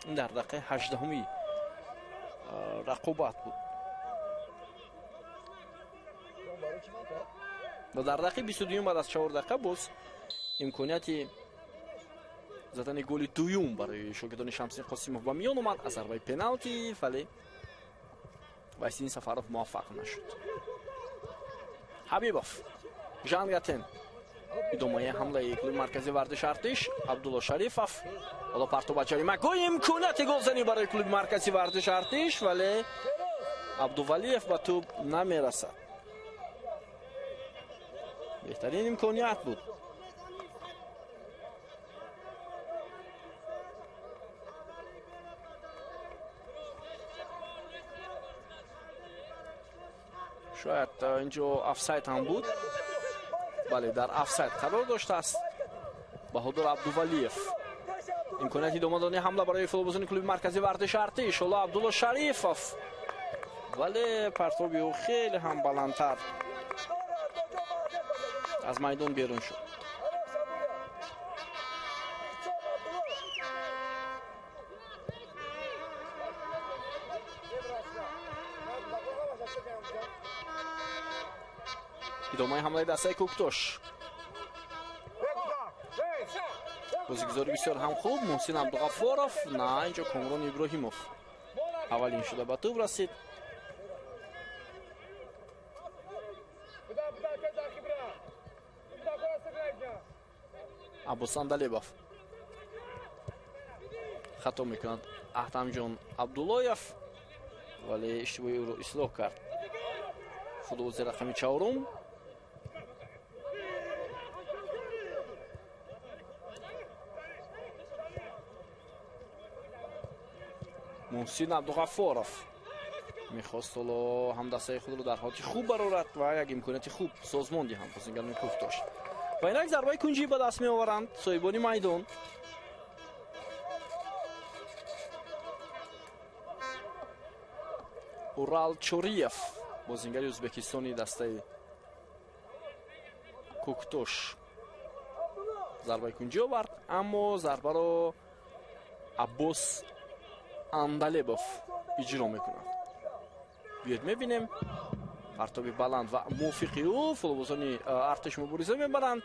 Ин дар дақиқаи 18-уми рақобат буд. Ва дар дақиқаи 22-юм баъд аз 4 дақиқа боз имконияти задани голи дуюм барои шогирдони Шамсиддин Қосимов ба миён омад аз зарбаи пеналти, вале Вайсиддин Сафаров муваффақ нашуд. Ҳабибов, Жангатен, идомаи ҳамлаи клуби марказии варзиши Артиш, Абдулло Шарифов, ҳоло партоб ба ҷаримагоҳ, имконияти голзанӣ барои клуби марказии варзиши Артиш, вале Абдувалиев ба тӯб намерасад. Беҳтарин имконият буд. Шояд инҷо офсайд ҳам буд. Бале, дар офсайд қарор доштааст Баҳодур Абдувалиев. Имконияти идома додани ҳамла барои футболбозони клуби марказии варзиши Артиш, ҳоло Абдулло Шарифов, вале партоби ӯ хеле ҳам баландтар аз майдон берун шуд. Идомаи ҳамлаи дастаи Кӯктош. Бозигузори бисёр ҳам хуб Муҳсин Абдуғаффоров, на инҷо Комрон Иброҳимов аввалин шуда ба тӯб расид. Аббос Андалебов хато мекунад Аҳтамҷон Абдуллоев, вале иштибоҳи ӯро ислоҳ кард футболбози рақами 4. Муҳсин Абдуғаффоров мехост ҳоло ҳамдастаи худро дар ҳолати хуб барорад ва як имконияти хуб созмон диҳанд бозингарони Кӯктош. Ва инак зарбаи кунҷӣ ба даст меоваранд соҳибони майдон. Урал Чориев, бозингари ӯзбекистони дастаи Кӯктош, зарбаи кунҷӣ овард, аммо зарбаро Аббос Андалебов иҷро мекунад. Биёед мебинем партоби баланд ва мувофиқи ӯ футболбозони Артиш мубориза мебаранд.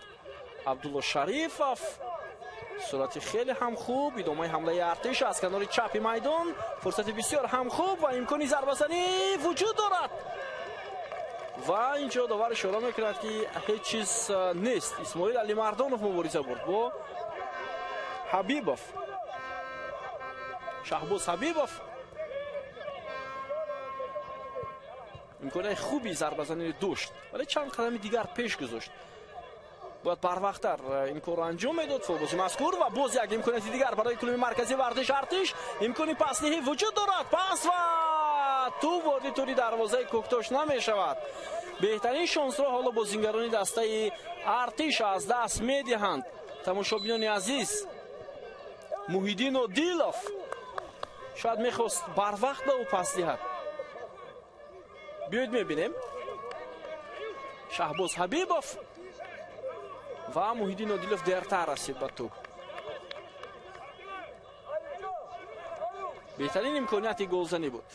Абдулло Шарифов, суръати хеле ҳам хуб, идомаи ҳамлаи Артиш аз канори чапи майдон, фурсати бисёр ҳам хуб ва имкони зарбазанӣ вуҷуд дорад. Ва инҷо довар ишора мекунад, ки ҳеҷ чиз нест. Исмоил Алимардонов мубориза бурд бо Ҳабибов. Шаҳбоз Ҳабибов имконияти хуби зарбазаниро дошт, вале чанд қадами дигар пеш гузошт. Бояд барвақттар ин корро анҷом медод футболбози мазкур. Ва боз як имконияти дигар барои клуби марказии варзиши Артиш. Имкони пасдиҳӣ вуҷуд дорад. Пас ва тӯб вориди тури дарвозаи Кӯктош намешавад. Беҳтарин шонсро ҳоло бозингарони дастаи Артиш аз даст медиҳанд. Тамошобинони азиз, Муҳиддин Одилов шояд мехост барвақт ба ӯ пас диҳад. Биёед мебинем. Шаҳбоз Ҳабибов ва Муҳиддин Одилов дертар расид ба тӯб. Беҳтарин имконияти голзанӣ буд.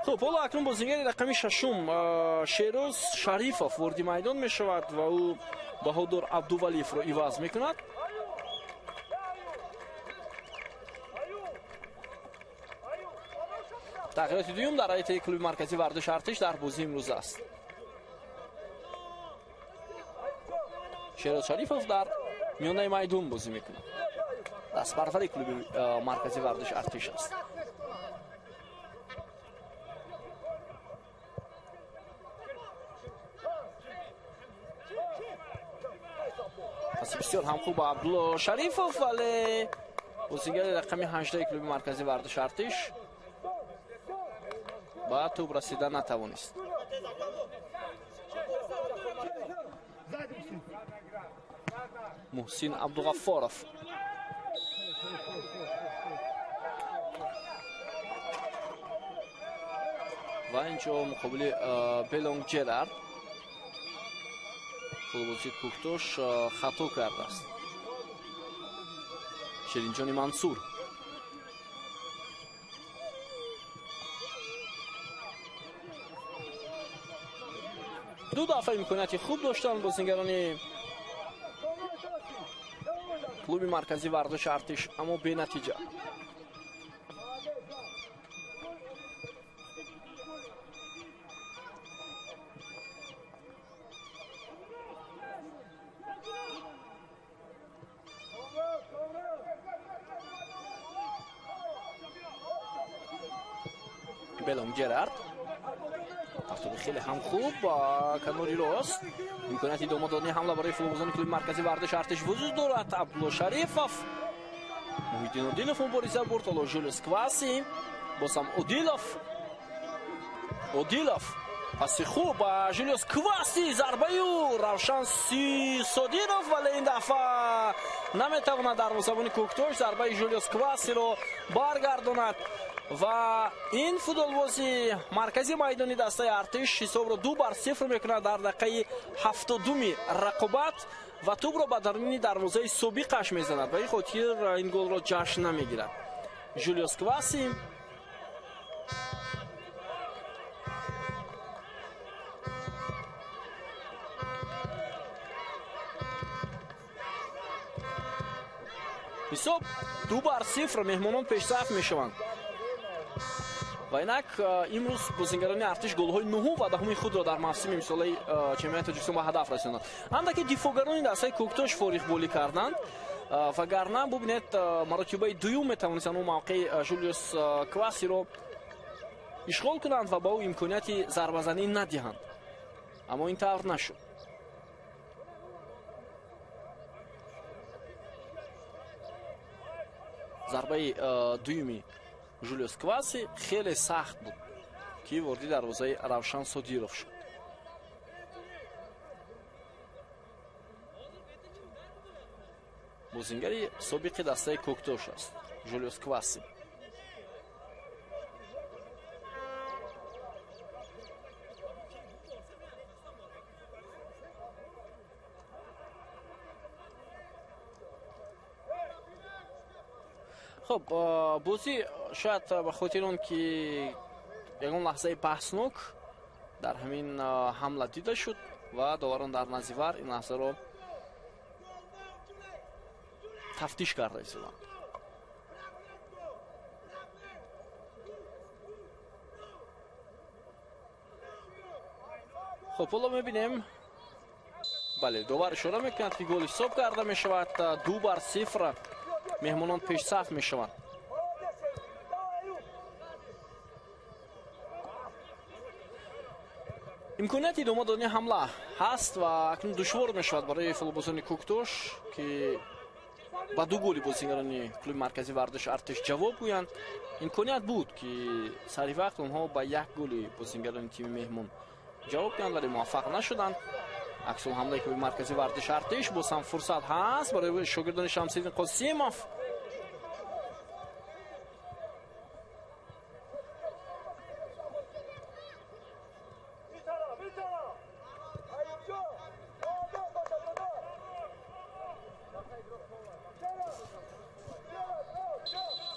Хуб, ҳоло акнун бозингари рақами 6 Шероз Шарифов вориди майдон мешавад ва ӯ Баҳодур Абдувалиевро иваз мекунад. Тағйироти дуюм дар ҳайати клуби марказии варзиши Артиш дар бозии имрӯз аст. Шероз Шарифов дар миёнаи майдон бозӣ мекунад. Дастпарвари клуби марказии варзиши Артиш аст. Паси бисёр ҳам хуб Абдулло Шарифов, вале бозигари рақами 18 клуби марказии варзиши Артиш ба тӯб расида натавонист. Муҳсин Абдуғаффоров. Ва инҷо муқобили Белонг Ҷерард футболбози Кӯктош хато кардааст. Ширинҷони Мансур. Ду дафъа имконияти хуб доштанд бозингарони клуби марказии варзиши Артиш, аммо бенатиҷа. Белонг Ҷерард партоби хеле ҳам хуб ба канори рост. Имконияти идома додани ҳамла барои футболбозони клуби марказии варзиши Артиш вуҷуд дорад. Абдулло Шарифов, Муҳиддин Одилов мубориза бурд. Ҳоло Жулиус Кваси, боз ҳам Одилов. Одилов паси хуб ба Жулиус Кваси, зарбаи ӯ Равшан Содиров, вале ин дафъа наметавонад дарвозабони Кӯктош зарбаи Жулиус Квасиро баргардонад. Ва ин футболбози маркази майдони дастаи Артиш ҳисобро 2-0 мекунад дар дақиқаи 72-ми рақобат ва тӯбро ба даруни дарвозаи собиқаш мезанад. Ба ин хотир ин голро ҷашн намегирад Жулиус Кваси. Ҳисоб 2-0, меҳмонон пешсаф мешаванд. Ва инак имрӯз бозингарони Артиш голҳои 9 ва 10 худро дар мавсими имсолаи чемпионати Тоҷикистон ба ҳадаф расонданд. Андаке дифоъгарони дастаи Кӯктош фориғболӣ карданд, вагарна бубинед маротибаи дуюм метавонистанд он мавқеи Жулиус Квасиро ишғол кунанд ва ба ӯ имконияти зарбазанӣ надиҳанд, аммо ин тавр нашуд. Зарбаи дуюми Жулиус Кваси хеле сахт буд, ки ворди дарвозаи Равшан Содиров шуд. Бозингари собиқи дастаи Кӯктош аст Жулиус Кваси. Хуб, бозӣ шояд ба хотири он ки ягон лаҳзаи баҳснок дар ҳамин ҳамла дида шуд ва доварон дар назди вар ин лаҳзаро тафтиш карда истоданд. Хуб, ҳоло мебинем. Бале, довар ишора мекунад, ки гол ҳисоб карда мешавад. 2-0 меҳмонон пешсаф мешаванд. Имконияти идома додани ҳамла ҳаст ва акнун душвор мешавад барои футболбозони Кӯктош, ки ба ду голи бозингарони клуби марказии варзиши Артиш ҷавоб гӯянд. Имконият буд, ки сари вақт онҳо ба як голи бозингарони тими меҳмон ҷавоб гӯянд, вале муваффақ нашуданд. Аксул ҳамлаи клуби марказии варзиши Артиш, боз ҳам фурсат ҳаст барои шогирдони Шамсиддин Қосимов.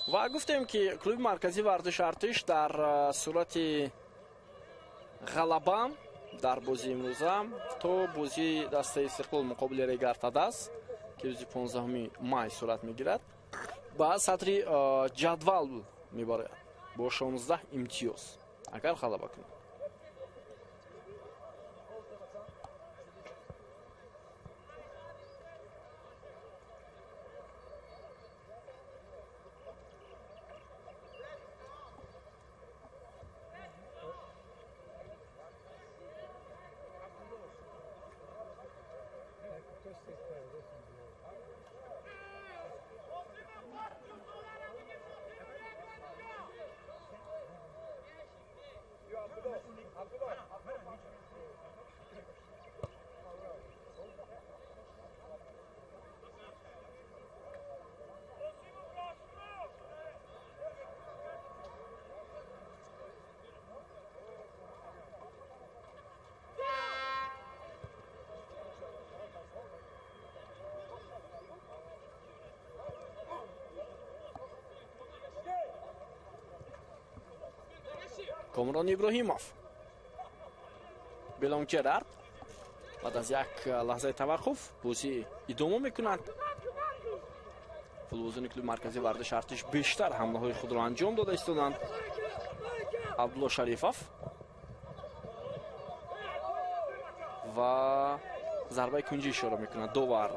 Ва гуфтем, ки клуби марказии варзиши Артиш дар сурати ғалаба дар бозии имрӯза то бозии дастаи Истиқлол муқобили Регар-ТадАЗ, ки рӯзи 15 май сурат мегирад, ба сатри ҷадвал мебарояд бо 16 имтиёз, агар ғалаба кунад. Комрон Иброҳимов, Белон Ҷерард. Баъд аз як лаҳзаи таваққуф бозӣ идома мекунад. Футболбозони клуби марказии варзиши Артиш бештар ҳамлаҳои худро анҷом дода истоданд. Абдулло Шарифов ва зарбаи кунҷӣ ишора мекунад довар.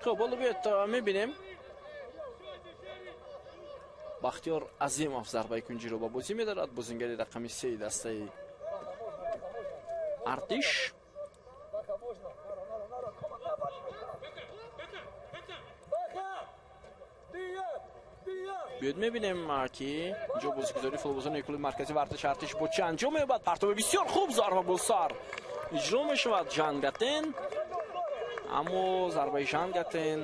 Хуб, ҳоло биёед мебинем. Бахтиёр Азимов зарбаи кунҷиро ба бозӣ медорад. Бозингари рақами 3 дастаи Артиш. Биёед мебинем, ки инҷо бозигузории футболбозони клуби марказии варзиши Артиш бо чӣ анҷом меёбад. Партоби бисёр хуб, зарба бо сар иҷро мешавад. Жангатен, аммо зарбаи Жангатен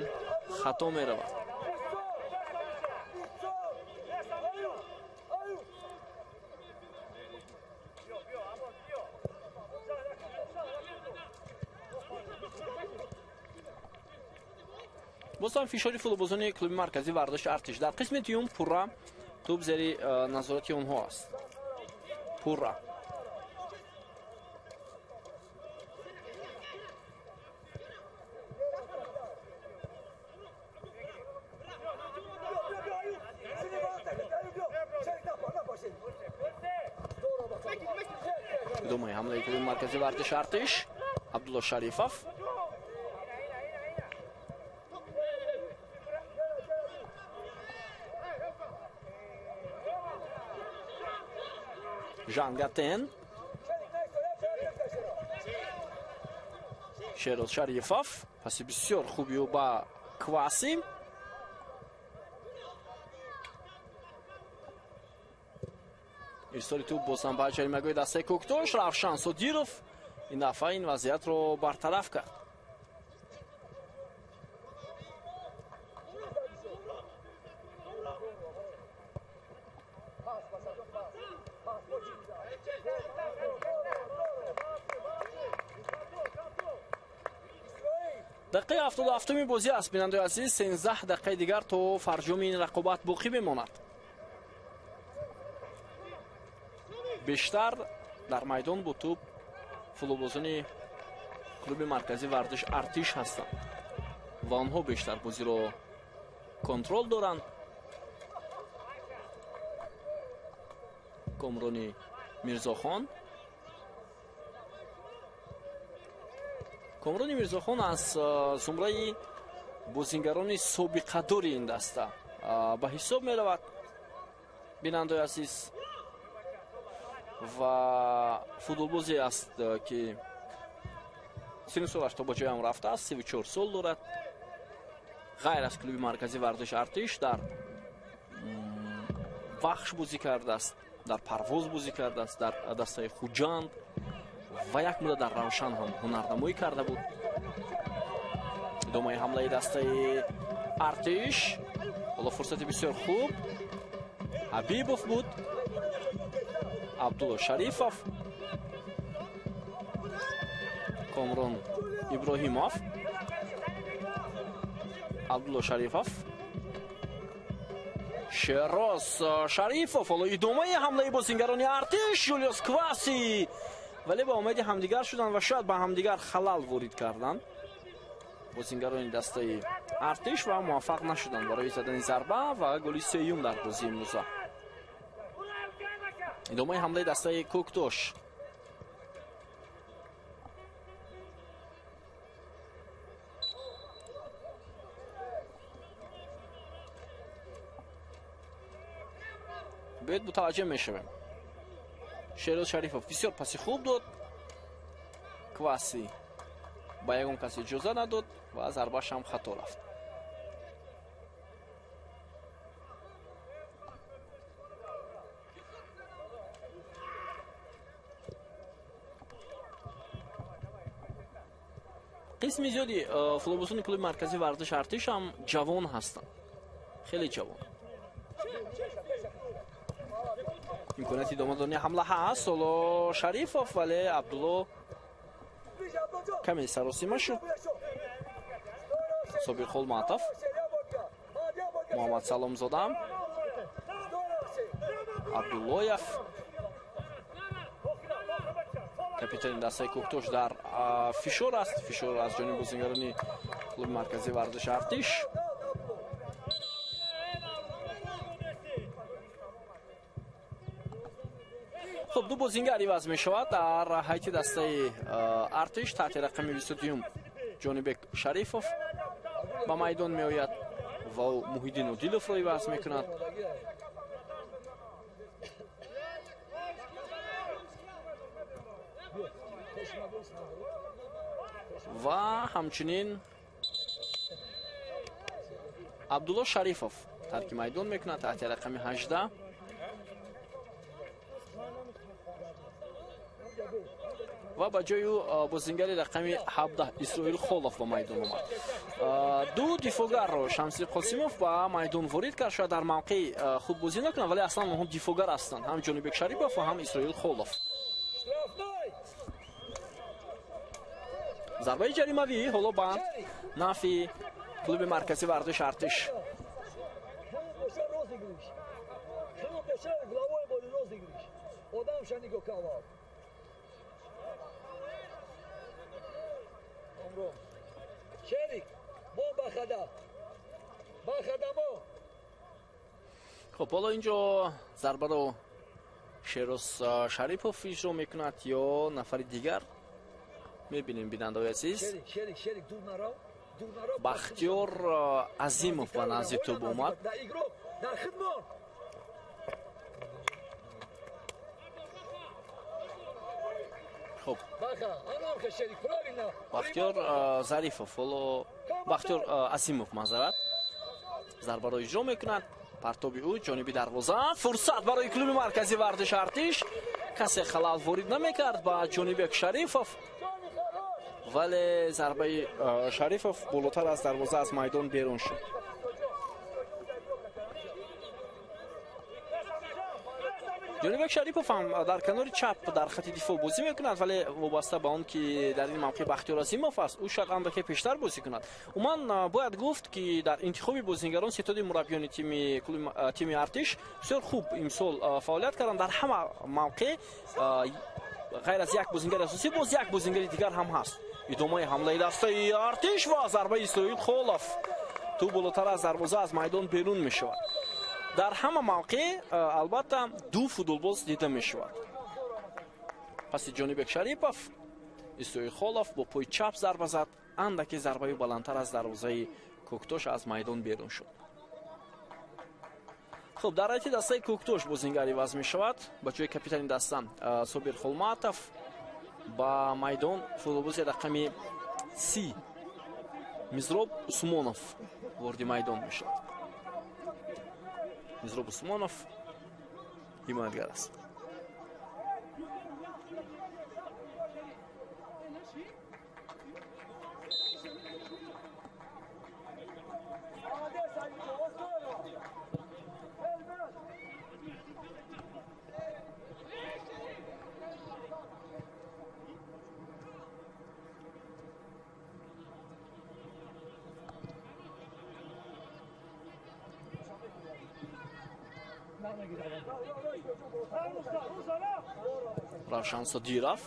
хато меравад. Боз ҳам фишори футболбозони клуби марказии варзиши Артиш дар қисми дуюм пурра тӯб зери назорати онҳо аст. Пурра. Идомаи ҳамлаи клуби марказии варзиши Артиш. Абдулло Шарифов. Жангатен. Шероз Шарифов. Паси бисёр хуби ӯ ба Кваси. Ирсоли тӯб боз ҳам ба ҷаримагоҳи дастаи Кӯктош. Равшан Содиров ин дафъа ин вазъиятро бартараф кард. Дақиқаи 77-уми бозӣ аст, бинандаи азиз. 13 дақиқаи дигар то фарҷоми ин рақобат боқӣ мемонад. Бештар дар майдон бо тӯб футболбозони клуби марказии варзиш Артиш ҳастанд ва онҳо бештар бозиро контрол доранд. Комрони Мирзохон. Комрони Мирзохон аз зумраи бозингарони собиқадори ин даста ба ҳисоб меравад, бинандаи азиз, ва футболбозе аст, ки синну солаш то ба ҷоям рафтааст, 34 сол дорад. Ғайр аз клуби марказии варзиши Артиш дар Вахш бозӣ кардааст, дар Парвоз бозӣ кардааст, дар дастаи Хуҷанд ва як муддат дар Равшан ҳам ҳунарнамоӣ карда буд. Идомаи ҳамлаи дастаи Артиш. Ҳоло фурсати бисёр хуб. Ҳабибов буд. Абдулло Шарифов. Комрон Иброҳимов. Абдулло Шарифов. Шероз Шарифов. Ҳоло идомаи ҳамлаи бозингарони Артиш. Юлиус Кваси. Вале ба омади ҳамдигар шуданд ва шояд ба ҳамдигар халал ворид карданд бозингарони дастаи Артиш ва муваффақ нашуданд барои задани зарба ва голи сеюм дар бозии имрӯза. Идомаи ҳамлаи дастаи Кӯктош. Биёед мутаваҷҷеҳ мешавем. Шероз Шарифов бисёр паси хуб дод. Кваси ба ягон кас иҷоза надод ва зарбааш ҳам хато рафт. Қисми зиёди футболбозони клуби марказии варзиши Артиш ҳам ҷавон ҳастанд, хеле ҷавон. Имконияти идома додани ҳамла ҳаст. Ҳоло Шарифов, вале Абдулло каме саросима шуд. Собир Холматов, Муҳаммад Саломзода, Абдуллоев, капитани дастаи Кӯктош дар фишор аст. Фишор аз ҷониби бозингарони клуби марказии варзиши Артиш. Хуб, ду бозингар иваз мешавад дар ҳайати дастаи Артиш. Таҳти рақами 22 Ҷонибек Шарифов ба майдон меояд ва ӯ Муҳиддин Одиловро иваз мекунад. Ва ҳамчунин Абдулло Шарифов тарки майдон мекунад таҳти рақами 18. Ва ба ҷои ӯ бозингари рақами 17 Исроил Холов ба майдон омад. Ду дифогарро Шамси Қосимов ба майдон ворид кард. Шояд дар мавқеи худ бозӣ накунад, вале аслан онҳо дифогар ҳастанд, ҳам Ҷонибек Шарипов ва ҳам Исроил Холов. Зарбаи ҷаримавӣ ҳоло ба нафи клуби марказии варзиши Артиш. Хуб, ҳоло инҷо зарбаро Шероз Шарипов иҷро мекунад ё нафари дигар? Мебинем, бинандаҳои азиз. Бахтиёр Азимов ба назди тӯб омад. Хуб, Бахтиёр Зарифов, ҳоло Бахтиёр Азимов, маъзарат, зарбаро иҷро мекунад. Партоби ӯ ҷониби дарвоза. Фурсат барои клуби марказии варзиши Артиш. Касе халал ворид намекард ба Ҷонибек Шарифов, вале зарбаи Шарифов болотар аз дарвоза аз майдон берун шуд. Ҷонибек Шарипов ҳам дар канори чап дар хати дифоъ бозӣ мекунад, вале вобаста ба он ки дар ин мавқеъ Бахтиёр Азимов аст, ӯ шояд андаке пештар бозӣ кунад. Умуман бояд гуфт, ки дар интихоби бозингарон ситоди мураббиёни тими Артиш бисёр хуб имсол фаъолият карданд. Дар ҳама мавқеъ ғайр аз як бозингари асосӣ боз як бозингари дигар ҳам ҳаст. Идомаи ҳамлаи дастаи Артиш ва зарбаи Исроил Холов. Тӯб болотар аз дарвоза аз майдон берун мешавад. Дар ҳама мавқеъ албатта ду футболбоз дида мешавад. Паси Ҷонибек Шарипов, Исроил Холов бо пои чап зарба зад. Андаке зарбаи баландтар аз дарвозаи Кӯктош аз майдон берун шуд. Хуб, дар ҳайати дастаи Кӯктош бозингар иваз мешавад. Ба ҷои капитани даста Собир Холматов ба майдон футболбози рақами 30 Мизроб Усмонов вориди майдон мешавад. Мизроб Усмонов ҳимоятгар аст. Равшан Содиров,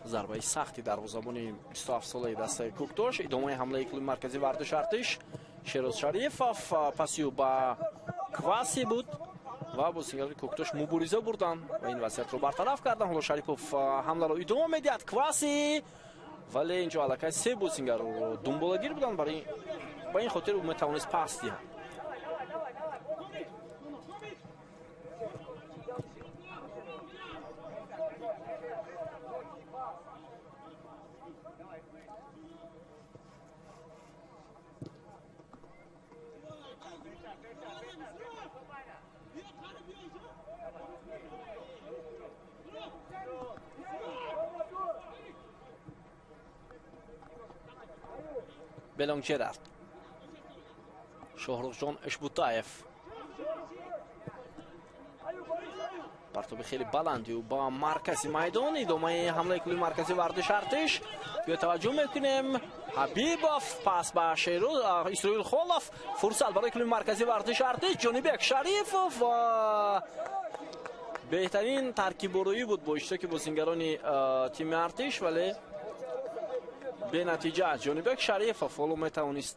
зарбаи сахти дарвозабони 27-солаи дастаи Кӯктош. Идомаи ҳамлаи клуби марказии варзиши Артиш. Шероз Шарифов паси ӯ ба Кваси буд ва бозингарони Кӯктош мубориза бурданд ва ин вазъиятро бартараф карданд. Ҳоло Шарипов ҳамларо идома медиҳад. Кваси, вале инҷо аллакай се бозингарро думболагир буданд, ба ин хотир ӯ метавонист пас диҳад. Белонг Жерард, Шоҳрухҷон Эшбутаев, Партоби хеле баланди ӯ ба маркази майдон. Идомаи ҳамлаи клуби марказии варзиши Артиш. Биё таваҷҷӯҳ мекунем. Ҳабибов пас ба Исроил Холов. Фурсат барои клуби марказии варзиши Артиш. Ҷонибек Шарифов ва беҳтарин таркибороӣ буд бо иштироки бозингарони тими Артиш, вале бенатиҷа. Ҷонибек Шарифов ҳоло метавонист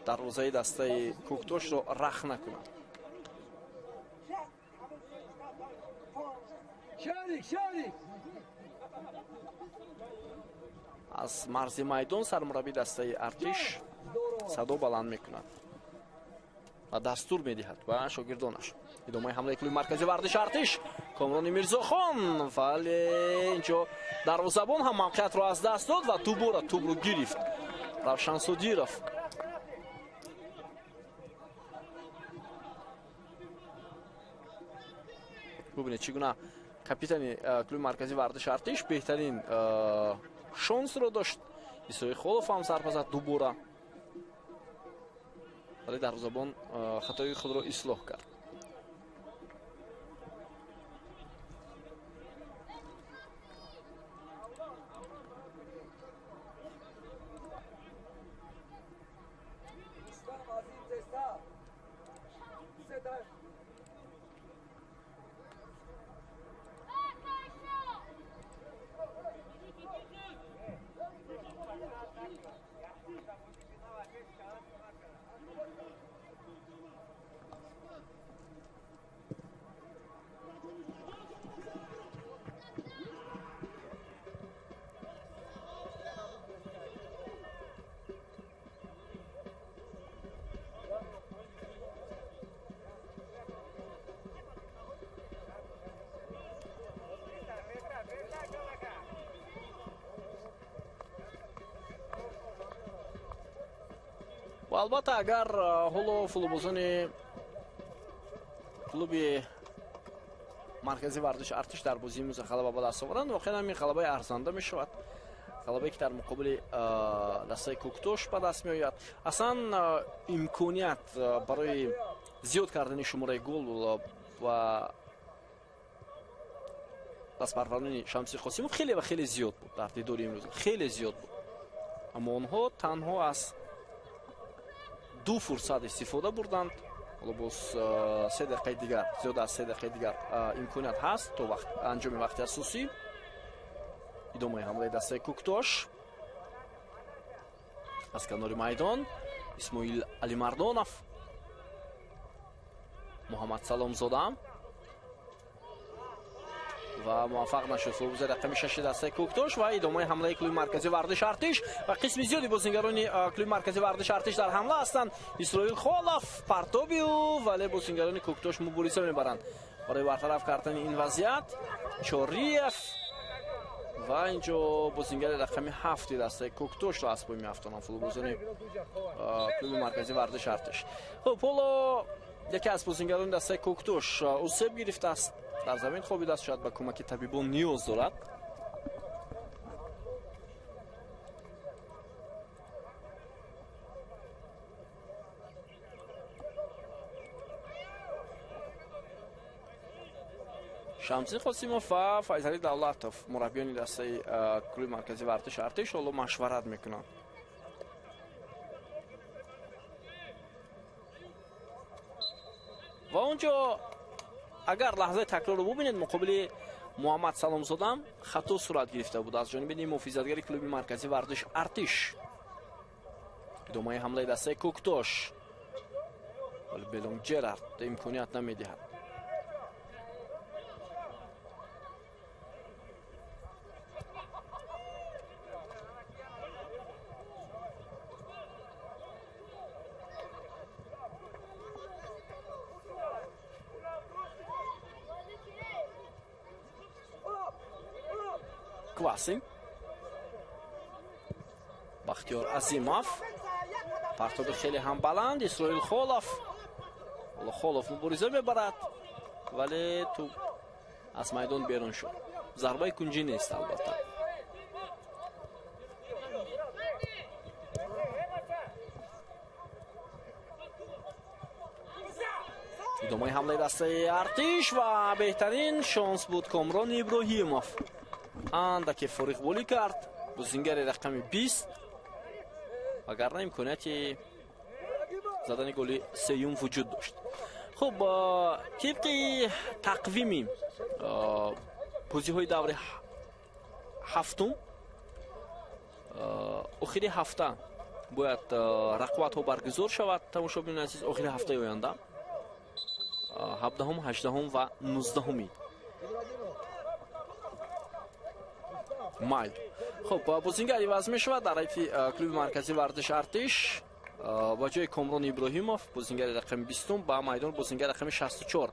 дарвозаи дастаи Кӯктошро рах накунад. Аз марзи майдон сармураббии дастаи Артиш садо баланд мекунад ва дастур медиҳад ба шогирдонаш. Идомаи ҳамлаи клуби марказии варзиши Артиш. Комрони Мирзохон, вале инҷо дарвозабон ҳам мавқеиятро аз даст дод ва дубора тӯбро гирифт Равшан Содиров. Бубинед чӣ гуна капитани клуби марказии варзиши Артиш беҳтарин шонсро дошт. Исроил Холов ҳам зарба зад дубора, вале дарвозабон хатои худро ислоҳ кард. Ва албатта агар ҳоло футболбозони клуби марказии варзиши Артиш дар бозии имрӯза ғалаба ба даст оваранд, воқеан ҳам ин ғалабаи арзанда мешавад. Ғалабае ки дар муқобили дастаи Кӯктош ба даст меояд. Аслан имконият барои зиёд кардани шумораи гол ва дастпарварони Шамси Қосимов хеле ва хеле зиёд буд дар дидори имрӯза, хеле зиёд буд. Аммо онҳо танҳо аз ду фурсат истифода бурданд. Ҳоло боз 3 дақиқаи дигар, зиёда аз 3 дақиқаи дигар имконият ҳаст то вақт анҷоми вақти асосӣ. Идомаи ҳамлаи дастаи Кӯктош аз канори майдон. Исмоил Алимардонов, Муҳаммад Саломзода ва муваффақ нашуд футболбози рақами 6 дастаи Кӯктош. Ва идомаи ҳамлаи клуби марказии варзиши Артиш ва қисми зиёди бозингарони клуби марказии варзиши Артиш дар ҳамла ҳастанд. Исроил Холов партоби ӯ, вале бозингарони Кӯктош мубориза мебаранд барои бартараф кардани ин вазъият. Чориев ва инҷо бозингари рақами 7 дастаи Кӯктошро аз пой меафтонанд футболбозони клуби марказии варзиши Артиш. Хуб, ҳоло яке аз бозингарони дастаи Кӯктош осеб гирифтааст, дар замин хобидааст, шояд ба кӯмаки табибон ниёз дорад. Шамси Қосимов ва Файзали Давлатов, мураббиёни дастаи клуби марказии варзиши Артиш, ҳоло машварат мекунанд. Ва онҷо агар лаҳзаи такрорро бубинед, муқобили Муҳаммад Саломзода хато сурат гирифта буд аз ҷониби ниммуҳофизатгари клуби марказии варзиши Артиш. Идомаи ҳамлаи дастаи Кӯктош, вале Белонг Ҷерард имконият намедиҳад. Квасин, Бахтиёр Азимов, партоби хеле ҳам баланд. Исроил Холов, ҳоло Холов мубориза мебарад, вале тӯб аз майдон берун шуд. Зарбаи кунҷӣ нест албатта. Идомаи ҳамлаи дастаи Артиш ва беҳтарин шонс буд Комрон Иброҳимов. Андаке фориғболӣ кард бозингари рақами 20, вагарна имконияти задани голи сеюм вуҷуд дошт. Хуб, тибқи тақвими бозиҳои даври ҳафтум, охири ҳафта бояд рақобатҳо баргузор шавад. Тамошобинони азиз, охири ҳафтаи оянда 17, 18 ва 19 май. Хуб, бозингар иваз мешавад дар ҳайати клуби марказии варзиш Артиш. Ба ҷои Комрон Иброҳимов, бозингари рақами 20, ба майдон бозингари рақами 64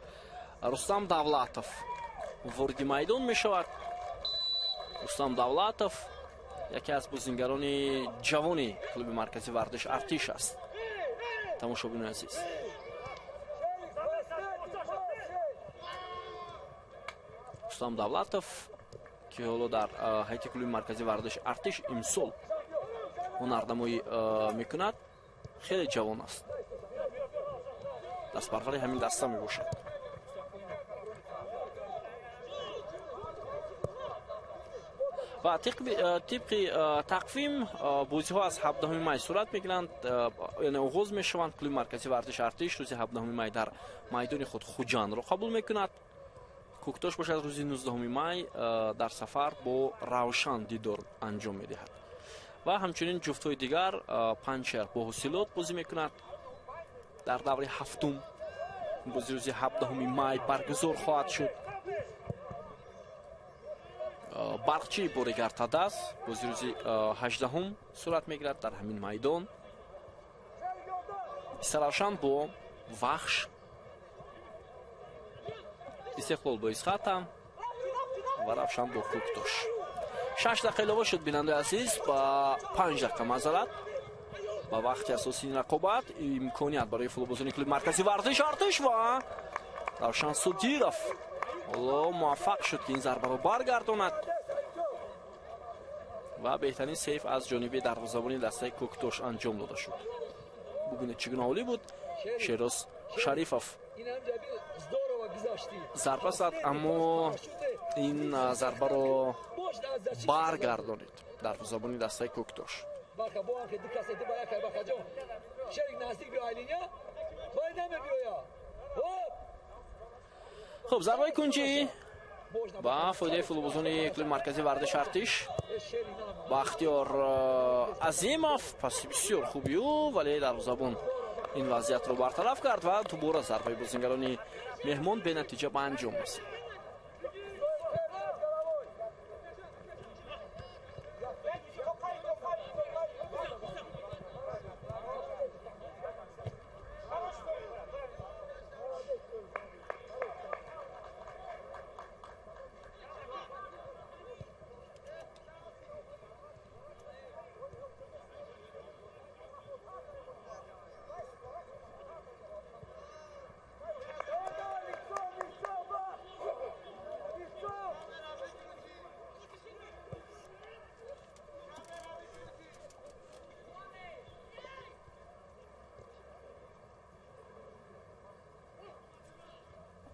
Рустам Давлатов вориди майдон мешавад. Рустам Давлатов яке аз бозингарони ҷавони клуби марказии варзиш Артиш аст. Тамошобинони азиз, Рустам Давлатов ки ҳоло дар ҳайати клуби марказии варзиш Артиш имсол ҳунарнамоӣ мекунад, хеле ҷавон аст, дастпарвари ҳамин даста мебошад. Ва тибқи тақвим бозиҳо аз 17 май сурат мегиранд, яъне оғоз мешаванд. Клуби марказии варзиш Артиш рӯзи 17 май дар майдони худ Хуҷандро қабул мекунад. Кӯктош бошад рӯзи 19 май дар сафар бо Равшан дидор анҷом медиҳад. Ва ҳамчунин ҷуфтҳои дигар Панҷшер бо Ҳосилот бозӣ мекунад дар даври ҳафтум. Бози рӯзи 17 май баргузор хоҳад шуд. Барқчӣ бо Регар-ТадАЗ бози рӯзи 18 сурат мегирад дар ҳамин майдон. Истаравшан бо Вахш, Истиқлол бо Исхата ва Равшан бо Кӯктош. 6 дақиқа илова шуд, бинандаи азиз, ба 5 дақиқа мазарат ба вақти асосии рақобат. Имконият барои футболбозони клуби марказии варзиш Артиш ва Равшан Содиров ҳоло муваффақ шуд, ки ин зарбаро баргардонад ва беҳтарин сейф аз ҷониби дарвозабони дастаи Кӯктош анҷом дода шуд. Бубинед, чӣ гуна олӣ буд. Шероз Шарифов зарба зад, аммо ин зарбаро баргардонид дарвозабони дастаи Кӯктош. Хуб, зарбаи кунҷӣ ба фоидаи футболбозони клуби марказии варзиш Артиш. Бахтиёр Азимов паси бисёр хуби ӯ, вале дарвозабон ин вазъиятро бартараф кард ва дубора зарбаи бозингарони меҳмон бенатиҷа ба анҷом расид.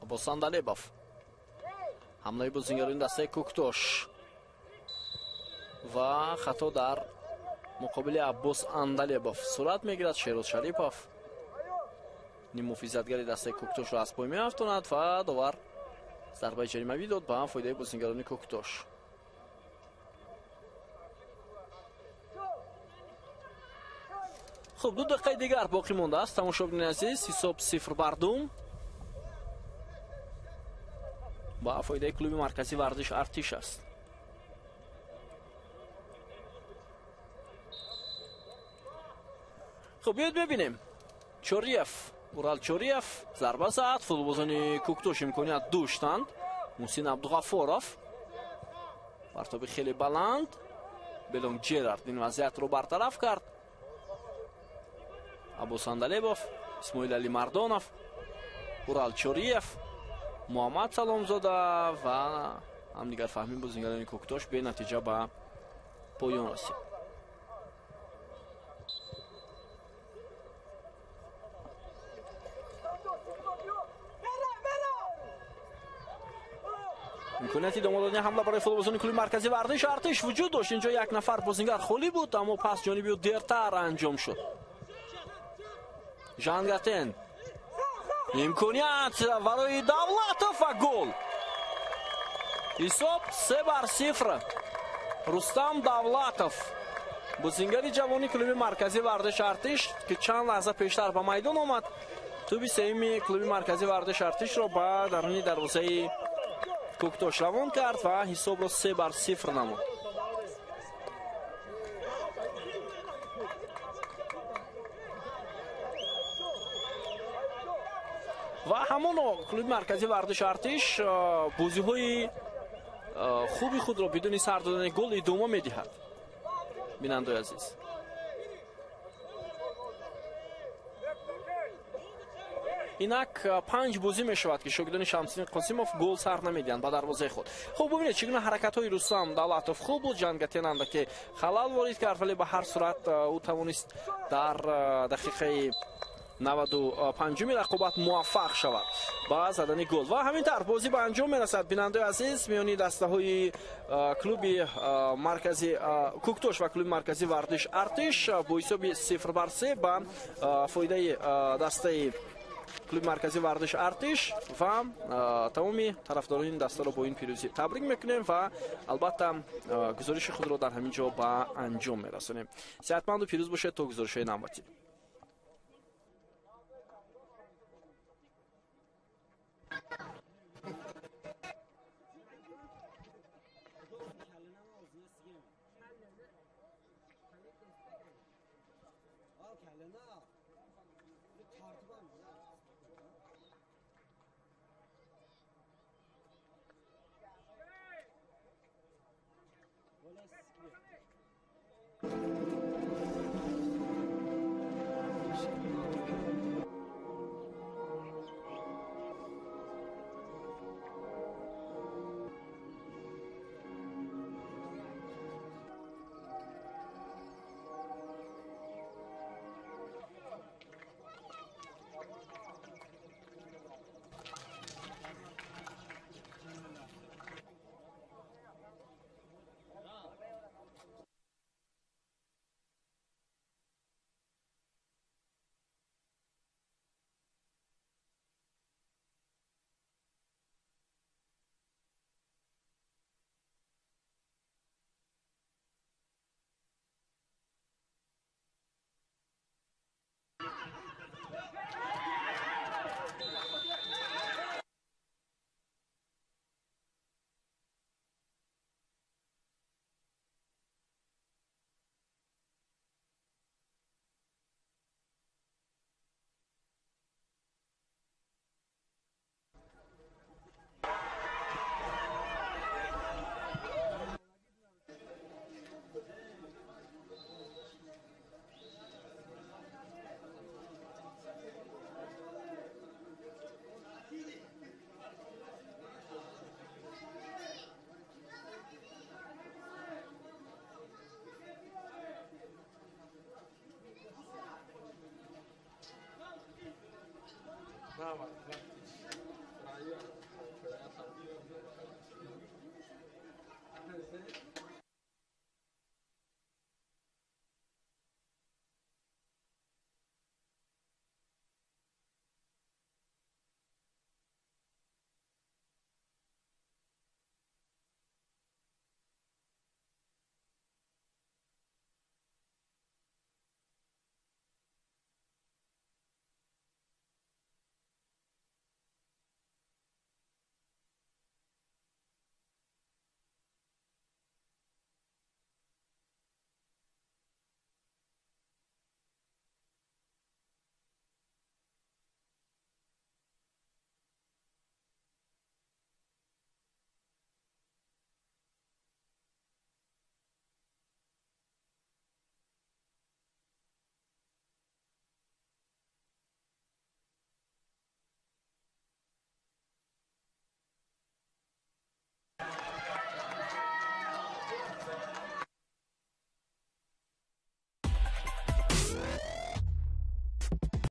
Аббос Андалебов. Ҳамлаи бозингарони дастаи Кӯктош ва хато дар муқобили Аббос Андалебов сурат мегирад. Шероз Шарипов ниммуҳофизатгари дастаи Кӯктошро аз пой меафтонад ва довар зарбаи ҷаримавӣ дод ба фоидаи бозингарони Кӯктош. Хуб, 2 дақиқаи дигар боқӣ мондааст. Тамошобинони азиз, ҳисоб 0-2 ба фоидаи клуби марказии варзиш Артиш аст. Хуб, биёед мебинем. Чориев, Урал Чориев зарба зад. Футболбозони Кӯктош имконият доштанд. Муҳсин Абдуғафоров партоби хеле баланд. Белонг Ҷерард ин вазъиятро бартараф кард. Аббос Андалебов, Исмоил Али Мардонов, Урал Чориев, Муҳаммад Саломзода ва ҳамдигарфаҳмии бозингарони Кӯктош бенатиҷа ба поён расид. Имконияти идома додани ҳамла барои футболбозони клуби марказии варзиш Артиш вуҷуд дошт. Инҷо як нафар бозингар холӣ буд, аммо пас ҷониби ӯ дертар анҷом шуд. Жангатен. Имконият барои Давлатов ва гол. Ҳисоб 3-0. Рустам Давлатов, бозингари ҷавони клуби марказии варзиш Артиш, ки чанд лаҳза пештар ба майдон омад, тӯби сеюми клуби марказии варзиш Артишро ба даруни дарвозаи Кӯктош равон кард ва ҳисобро 3-0 намуд. Ва ҳамоно клуби марказии варзиш Артиш бозиҳои хуби худро бидуни сар додани гол идома медиҳад. Бинандои азиз, инак 5 бозӣ мешавад, ки шогирдони Шамсиддин Қосимов гол сар намедиҳанд ба дарвозаи худ. Хуб, бубинед, чӣ гуна ҳаракатҳои Рустам Давлатов хуб буд. Ҷангатен андаке халал ворид кард, вале ба ҳар сурат ӯ тавонист дар дақиқаи 95-уми рақобат муваффақ шавад ба задани гол. Ва ҳамин тавр бозӣ ба анҷом мерасад. Бинандаи азиз, миёни дастаҳои клуби маркази Кӯктош ва клуби марказии варзиш Артиш бо ҳисоби 0-3 ба фоидаи дастаи клуби марказии варзиш Артиш ва тамоми тарафдорони ин дастаро бо ин пирӯзӣ табрик мекунем ва албатта гузориши худро дар ҳамин ҷо ба анҷом мерасонем. Сеҳатманду пирӯз бошед то гузоришҳои навбатӣ.